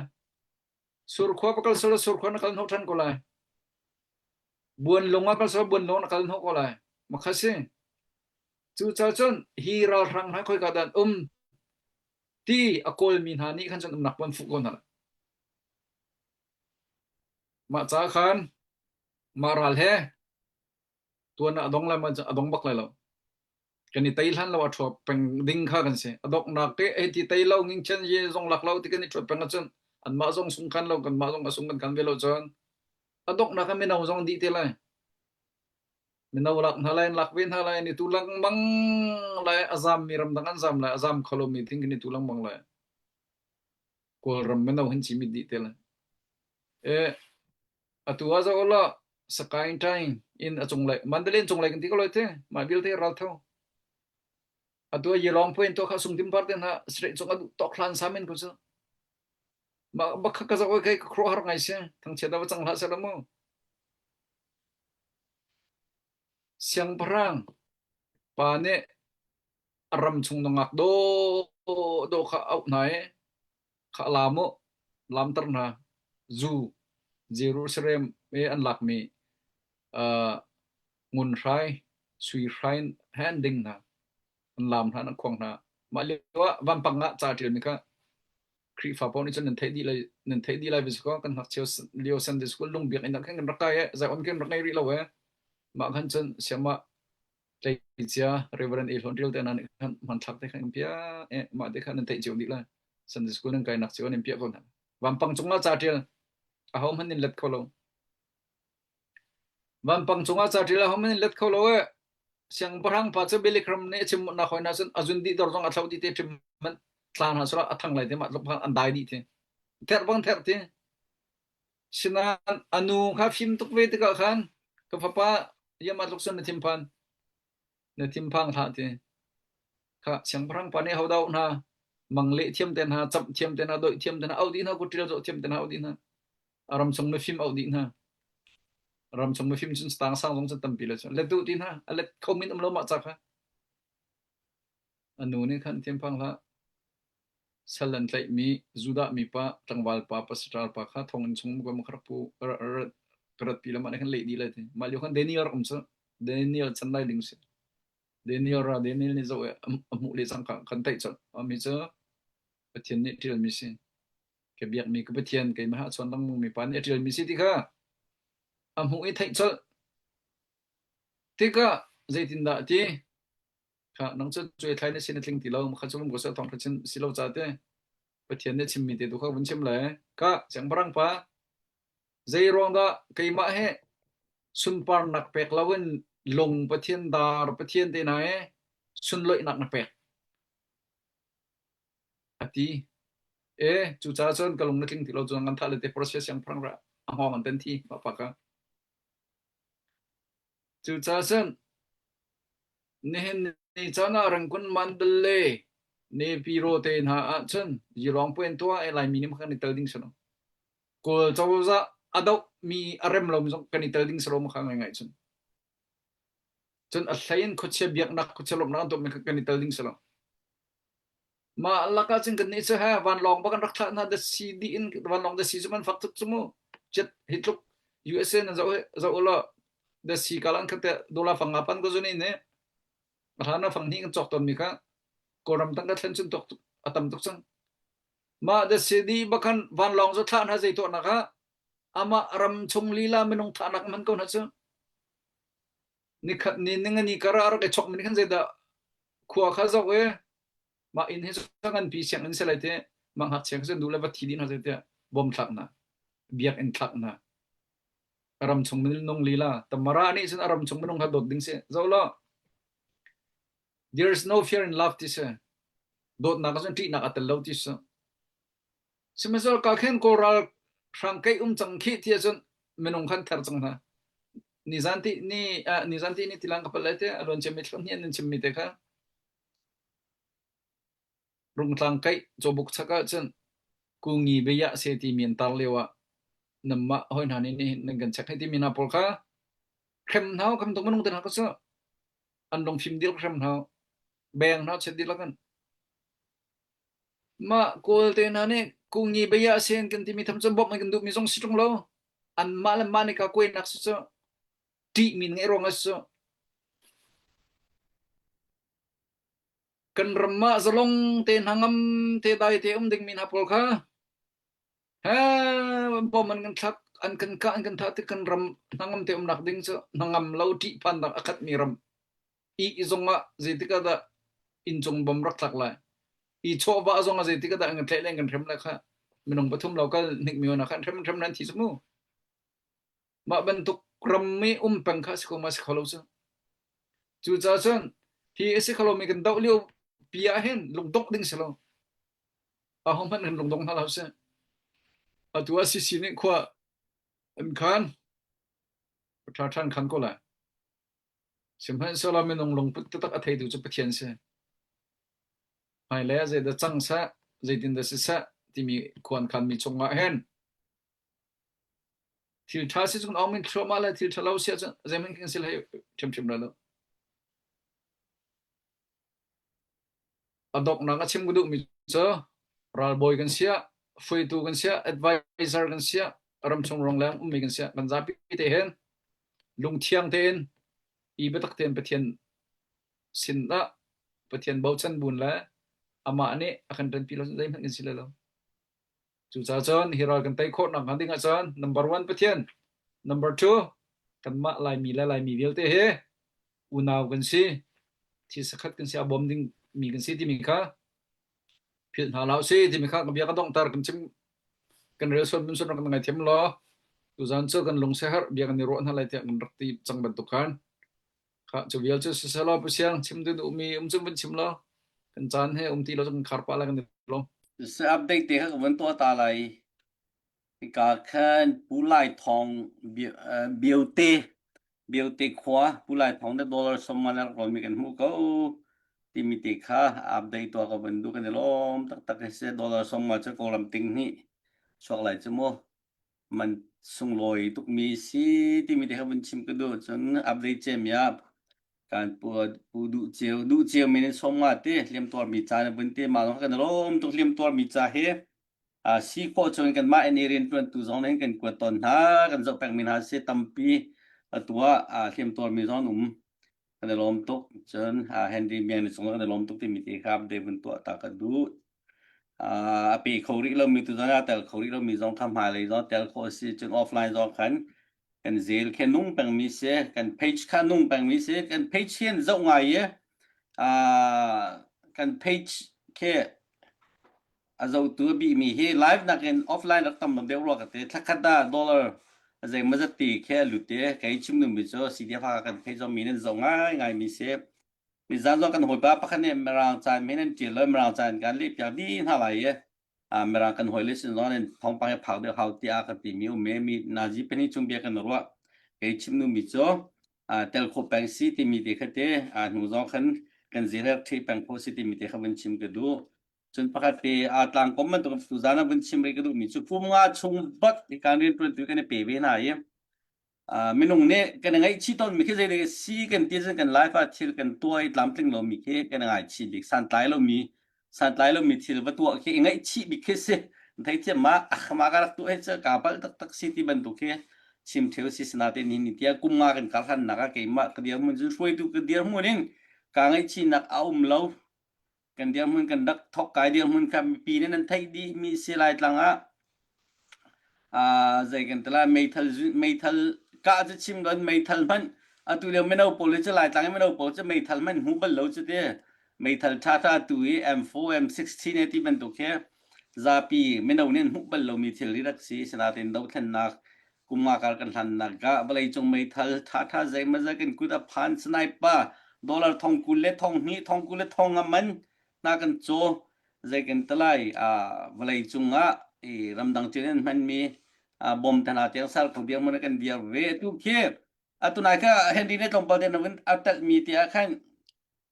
Surkhua va kal selaw surkhua na kal hnawh ṭhan ko lai. Buanlung ah kal selaw buanlung na kal hnawh ko lai. Makha si. Cucaah cun hi ralhrang hna khoika dah an um ti a kawlmi hna nih khan cun umnak puan fuh ko hna. Mah ca khan mah ral he tuan ah a dong lai ma a dong bak lai lo. Kan i tei hlan lo a ṭhua peng ding kha kan si. A donghnak te hei ti tei lo ngingchen ye zong lak lo ti kan i ṭhuat peng ahcun anmah zong sung khan lo kanmah zong a sung kan kan ve lo cun a donghnak ah mino zong dih te lai. Mino lak hna lai, lak ve hna lai, ni tu lengmang lai, a zammi ramdang an zam lai, a zam kho lomi thing ni tu lengmang lai. Kawlram mino hin cimit dih te lai. E, atu ah zoh la, Sakaing Taing in a cunglei, Mandalay cunglei kan ti ko lai te, mah vialte ral tho. Atu ah Yelong point to kha sungtim par te hna, srei cung a duh tok hlan samen ko cu. Mah bak kha ka zoh kai ka khuaruahhar ngai si. Thangchiat ah va cang hlah seh mu. Siangpahrang pa nih a ram chung nungak dawhdawh kha a auh hna i kha a laam u, laamter hna. Zu Jerusalem i an lakmi uh, ngunhrai, sui hrai he an ding hna. An laam hna, an khuang hna. Mah lio ah vampang ah ca a ṭialmi kha Khrihfa paoh nih cun nan theih dih lai nan theih dih lai ve kaw kan ngakchia lio Sunday school lung biakinn ah khan kan rak kai e Zion khin rak ngei rih lo e mah khan cun siamah tleicia Reverend A Hlawn Ṭial te hna nih khan hmanthlak te khan kan piah e mah te khan nan theih cio dih lai Sunday school nan kainak cio nan piah ko hna vampang cungah ca ṭial aho hmanh in let kho lo Vampang cungah ca ṭial ahohmanh in let kho lo e. Siangpahrang pa cu Billy Graham nih a chim nak hoi na cun a zun dih dor zong a thlo dih te ṭim hmanh thla hna sura a thang lai te mah tluk an dai dih te. Therh bang therh ti. Sinain a nu kha fim tuk ve tikah khan ka fapa yama tluk sun na thinphan na thinphang hlah ti. Kha siangpahrang pa nih hodah hna mang leh thiam te hna camh thiam te hna doih thiam te hna au dih hna kut ṭial zawh thiam te hna au dih hna. A ram chung mifim auh dih hna. Ram chung mifim cun stang sang zong cun tampi le cun let duh ti hna. A let kho min um lo mah ca kha. A nu nih khan thiamphang hlah. Sal an tlaihmi Judah mipa tlangval pa pastor pa kha thonginn chung ka rak pu ka ratpi lam ah khan leh dih lai ti. Mah lio khan Daniel rak um cu. Daniel chan lai ding si. Daniel ra Daniel nih zoh a hmuh le cangka kan taih colh. Mi cu Pathian nih ṭialmi si. Ka biakmi ka Pathian keimah a chawn lengmang mi pa nih a ṭialmi si ti kha a hmuh i theih colh. Tikah zeitindah a ti? Kha nang cu cuai thlai na sin a tling ti lo. Kha cu ko seh thawng kha chim si lo ca te. Pathian nih chimmi te tu kha vun chim le ka siangpahrang pa zei ruang dah keimah he sunparnak pek loin lung Pathian dar Pathian te hna he sunloihnak na pek a ti. E cucaah cun ka lung na tling ti lo cun ngan thah le te Persia siangpahrang ra a hngawng an ten thi mah pa ka. Cucaah cun nihin ni caan ah Rangoon Mandalay Naypyidaw te hna ahcun yilawng puai an tuah i Laimi nih kan i tel ding si lo. Kawl cozah a dohmi a rem lomi zong kan i tel ding si lo kha ngaingai cun. Cun a hlei in khuachia biaknak, khuachia lawmhnak an tuahmi kha kan i tel ding si lo. Mah lakah cun kannih cu he vanlawng bak an rak thlah hna dasi dih in vanlawng dasi cu man fak tuk cu mu. Jet hi tluk USA nan zoh zoh ulaw dasi kalan kha te dollar fang nga pan ko zuni nih a hlan ah fang hnih kan cawk tawn mi kha Kawlram tangka thlen cun tuk a tam tuk cang. Mah dasi dih bakhan vanlawng cu thlah hna zei tuahnak ah amah ram chung lila minung thahnak man ko hna cu. Nikhat ni ningani kar ah rak i chok mi khan zeidah khua kha zoh i mah inn hi cu nganpi sianginn si lai ti mah ngakchia kha cu nu le va thi dih hna tiah bom thlak hna biakinn thlak hna ram chung minung lila tamara nih cun a ram chung minung kha dawt ding si zoh law there is no fear in love ti si dawtnak ah cun ṭihnak a tel lo ti si Sihmanhsehlaw ka khen Kawl ralhrang keih um cang khih ti ahcun minung khan ther cang hna. Nizan ti ni ah nizan ti ni tilang ka pal lai te a luan ciami thla hnih an chimmi te kha rungtlang keih cawbuk chak ahcun kungi bia se timi an tar lio ah namah hoi hna nih nihin nan kan chek hei timi hna pawl kha hrem hna kham tuk minung te hna ka su an lungfim dil hrem hna beng hna chet dil kan Mah Kawl te hna nih kungi bia sen kan timi tham cun bawmh an kan duhmi zong si ṭung lo. Anmah le mah nih ka kuainak si cu ṭihmi ngeih ruang ah si cu. Kan ram ah zalong te hnangam te dai te um dingmi hna pawl kha he bom an kan thlak an kan kah an kan thah tik kan ram hnangam te umnak ding cu hnangam lo ṭihphannak a khatmi ram i zong ah zeitik ah dah inncung bom rak tlak lai i chawhvah zong ah zeitik ah dah an tlaih le kan hrem lai kha minung pathum lo kal hnik mi na khan hrem hrem nan thi mu mah bantuk ram mi um peng kha si ko ma si kho lo cu cu ca cun hi a si kho lo mi kan doh lio pi ah hin lungdongh ding si lo aho hmanh kan lungdong hna lo si atu ah sisi nih khua an khan ṭha ṭhan khan ko lai Sihmanhsehlaw minung lungput taktak a theitu cu Pathian si. Hmailei ah zeidah cang seh, zeitindah siseh timi khuankhanmi chungah hin thil ṭha si cun awng min thluahmah le thil ṭha lo si ahcun zeihmanh kan si hlei ṭhiamṭhiam lai lo. A donghnak a chim ka duhmi cu ralbawi kan siah, hruaitu kan siah, advisor kan siah, ramchung rongleng ummi kan siah, kan zapi te hin lungthiang tein i biatak tein Pathian sin ah Pathian bochan bun le amah nih a kan ṭanpi lo zeihmanh kan si lai lo. Cucaah cun hi ral kan tei khawh nakhnga ding ahcun number one Pathian, number two kanmah Laimi le Laimi vialte hi unau kan si, thil sakhat kan si, a bawm ding mi kan si timi kha philh hna hlah usih timi kha ka bia ka donghter kan chim kan rel sual mun sun rak kan ngaithiam law tuzan cu kan lung seher bia kan i ruah hna lai tiah kan rak ti cang bantuk khan Kha cu vial cu siselaw Pu Siang chim ding duhmi um cu vun chim law kan caan he um ti lo cu kan khar pah lai kan i lawm. Se update te kha ka vun tuah ta lai. Hika khan Pu Lai Thawng Biote Biote khua Pu Lai Thawng na dollar sawmnga na rak rawnmi kan hmuh ko timi te kha update tuah ka vun duh kan i lawm taktak hi se dollar sawmnga cu Kawlram ting hnih chuak lai cu mu. Man sunglawi tukmi si timi te kha vun chim ka duh cun update cem ya. Kan pu pu duh ceu duh ceu men in som nga te hliam tuar mi ca na vun te ma zong kan lawm tuk hliam tuar mi ca he a si khawh chung kan mah in rian tuan tu zong nih kan kuat ton hna kan zoh peng mi hna si tampi atu ah hliam tuar mi zong um kan i lawm tuk cun Henry Miang ni cung kan i lawm tuk timi te kha update vun tuah ta ka duh a pe kho rih lomi tu zong a tel kho rih lomi zong kha hmailei zong tel khawh a si cun offline zong khan kan zel khe nung pengmi si kan page kha nung pengmi si kan page hin zoh ngai i kan page khi a zohtu a bihmi hi live nakin offline rak tam deuh rua ka ti thlakhat ah dollar a zeimawzat ti khi a lut i kei chim duhmi cu CDF kan page zong mi nan zoh ngai ngai mi si Nizan zong kan hawipa pakhat nih Mirang ca in men an ṭial lo Mirang ca in kan leh piak dih hna lai i Mirang kan hawi le sin zong in thawngpang hi phak deuh hau tiah ka timi um i mi nazi pahnih chung bia kan ruah. Kei chim duhmi cu tel khawh peng si timi te kha te hnu zong khan kan zirher ṭhi peng khawh si timi te kha vun chim ka duh. Cun pakhat te aa tlangkom bantuk tuzaan ah vun chim rih ka duhmi cu kum nga chung bak kan rianṭuantu kan i pe ve hna i minung nih kan i ngaihchih tawnmi khi zei si kan ti cun kan life ah thil kan tuah i tlamtling lomi khi kan i ngaichih bik santlai lomi santlai lomi thil va tuah khi i ngaihchih bik khi si theithiam ma ah ka rak tuah hi cu kaa palh taktak si ti bantuk khi chim theu si sinatein hi ni tiah kum nga kan kar hlannak ah keimah ka dirhmun cun hruaitu ka dirhmun in kaa ngaihchihnak a um lo kan dirhmun kan rak thok kai dirhmun kha mipi nih nan theih dih mi si lai tlang ah zei kan tala meithal meithal kah cu chim don meithal hmanh atu lio mino pawl cu lai tlang i mino pawl cu meithal hmanh hmu bal lo cu te meithal tha tha tu i M4 M16 e ti bantuk khi zapi mino nih an hmuh bal lomi thil ri rak si sinain dothlennak kum nga kar kan hlannak ka vawleicung meithal ṭhaṭha zeimawzat kan kut a phan sniper dollar thong 20 le thong hnih thong 20 le thong nga man hna kan caw zei kan talai vawleicung ah i ramdang cin an hmanmi bom hna tiang sar kho diang man kan diar ve tu khi atunai ka Henry ne tlawmpal te na vun atalh mi ti ah khan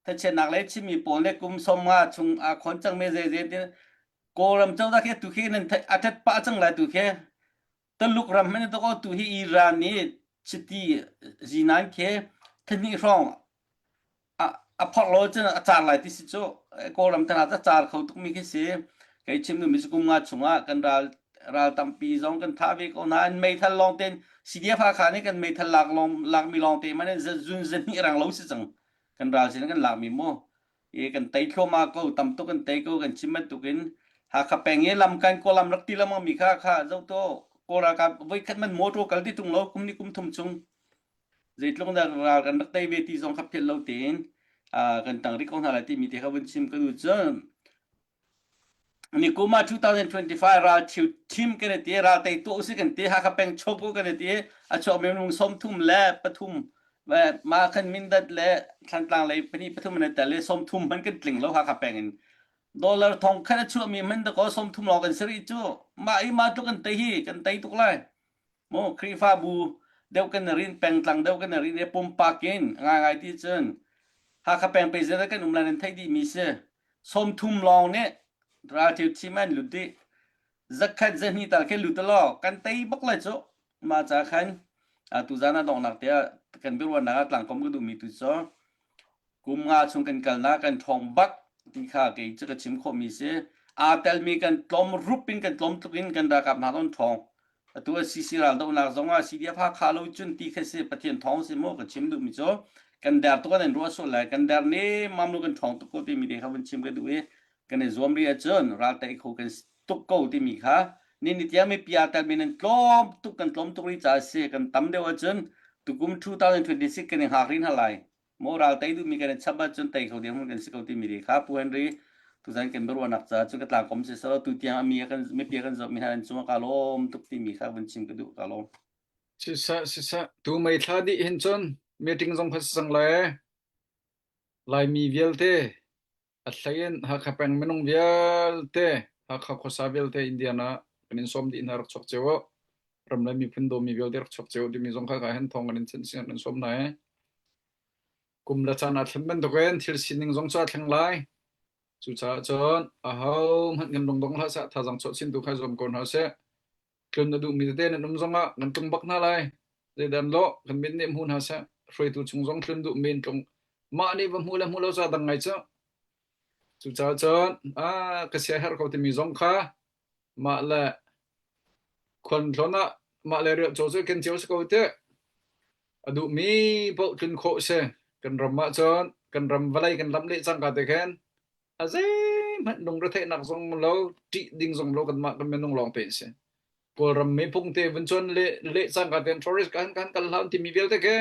thachiatnak le Chinmi pawl nih kum 50 chung aa khon cangmi zeizei ti Kawlram cozah khi tu khi nan a ṭhat pah cang lai tu khi Taluk ram hmanh to tu hi Iran nih chiti zinan khi thahnih hrawng a a phorh lo cun a car lai ti si cu Kawlram tana a car kho tukmi khi si kei chim duhmi cu kum nga chungah kan ral ral tampi zong kan thah ve ko hna an meithal lawng ten CDF Hakha nih kan meithal lak lawng lakmi lawng te man zun zahnih rang lo si cang kan ral sin kan lakmi mu i kan tei thluahmah ko tam tuk kan tei ko kan chim bantukin Hakha peng i lam kan kawlam rak ti lengmang mi kha kha zo to Kawl ralkap voikhat man motor kal ti tung lo kum ni kum thum chung zeitluk dah ral kan rak tei ve ti zong kha philh lo tein kan tang rih ko hna lai timi te kha vun chim ka duh cun Ni kum ah 2025 ral thil thim kan i ti ral tei tuah usih kan ti Hakha peng chok u kan i ti a chuak mi minung 33 mah khan Mindat le Thlantlang lei pahnih pathum an i tel i 30 hmanh kan tling lo Hakha peng in dollar thong khat a chuah mi hmanh dakaw 30 lawng kan si rih cu mah i mah tluk kan tei hi kan tei tuk lai mu Khrihfabu deuh kan rin pengtlang deuh kan rin i pumpak in ngai ngai ti cun Hakha peng pe zel kan um lai nan theih dih mi si 30 lawng nih ralṭheu thim an lut dih. Zakhat zahnih tal khi lut law kan tei bak lai cu. Mah ca khan tuzaan ah donghnak te ah kan biaruahnak ah tlangkom ka duhmi tu cu kum nga chung kan kalnak kan ṭhawng bak ti kha kei cu ka chim khawhmi si. Aa telmi kan tlawm rup in kan tlawm tluk in kan ralkap hna zong ṭhawng. Atu ah CC raldohnak zong ah CDF Hakha lo cun ti kha si Pathian thawng si mu ka chim duhmi cu kan der tuk an ruah sual lai kan der nemam lu kan ṭhawng tuk ko timi te kha vun chim ka duh i kan i zuam rih ahcun ral tei kho kan tuk ko timi kha ni ni tiang mi pia tel min an tlawm tuk kan tlawm tuk rih caah si kan tam deuh ahcun tukum 2026 kan i hngak rih hna lai Maw ral tei duhmi kan i chap ahcun tei kho ding kan si ko timi ri kha Pu Henry tuzan kan biaruahnak ca cu ka tlangkom si selaw tu tiang ami kan mipi kan zoh mi hna an cungah ka lawm tuk timi kha vun chim ka duh ka lawm. Siseh siseh tu mei thla dih hin cun meeting zong kha si cang lai Laimi vialte a hlei in Hakha peng minung vialte Hakha khuasa vialte Indiana kan in sawm dih hna rak chuak cio uh. Ram le miphun dawmi vialte rak chuak cio timi zong kha ka hen thawng kan in chanh sin kan sawm hna i kum le caan aa thlen bantukin thil sining zong cu aa thleng lai. Cucaah cun aho hmanh kan lungdong hlah seh, thazaang chuah chin tu kha zuam ko hna usih. Tlun a duhmi tete nan um zongah kan tlung bak hna lai. Zeidah an lawh kan mit nih hmu hna seh. Hruaitu chung zong tlun duhmi in tlung. Mah nih va hmu le hmu lo ca dang ngai cu. Cucaah cun ah ka sia herh ko timi zong kha mah le khuan thlawn ah mah le riah caw cu ken cio si ko teh. A duhmi paoh tlun khawh si. Kan ram ah cun kan ram vawlei kan lamh leh cangka te khin a zeihmanh lungretheihnak zong lo ṭih ding zong lo kanmah kan minung lawng te in si. Kawlram miphung te vun cuan le leh cangka ten tourist kan kan kal hlan timi vialte khi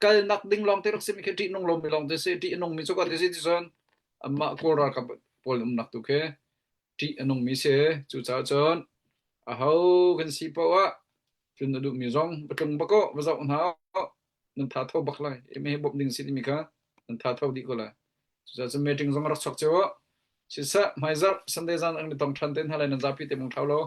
kalnak ding lawng te rak simi khi ṭih nung lomi lawng te si ṭih a nungmi cu ka te si ti cun anmah Kawl ralkap pawl umnak tu khi ṭih a nungmi si. Cucaah cun aho kan si paoh ah tlun a duhmi zong va tlung bak aw, va zoh hna aw, nan tha tho bak lai. Eme hi bawmh ding si timi kha nan tha tho dih ko lai. Cucaah cun meeting zong rak chuak cio. Siseh, hmaizarh Sunday zan an i tong ṭhan te hna lai nan zapi te mung thlau lo.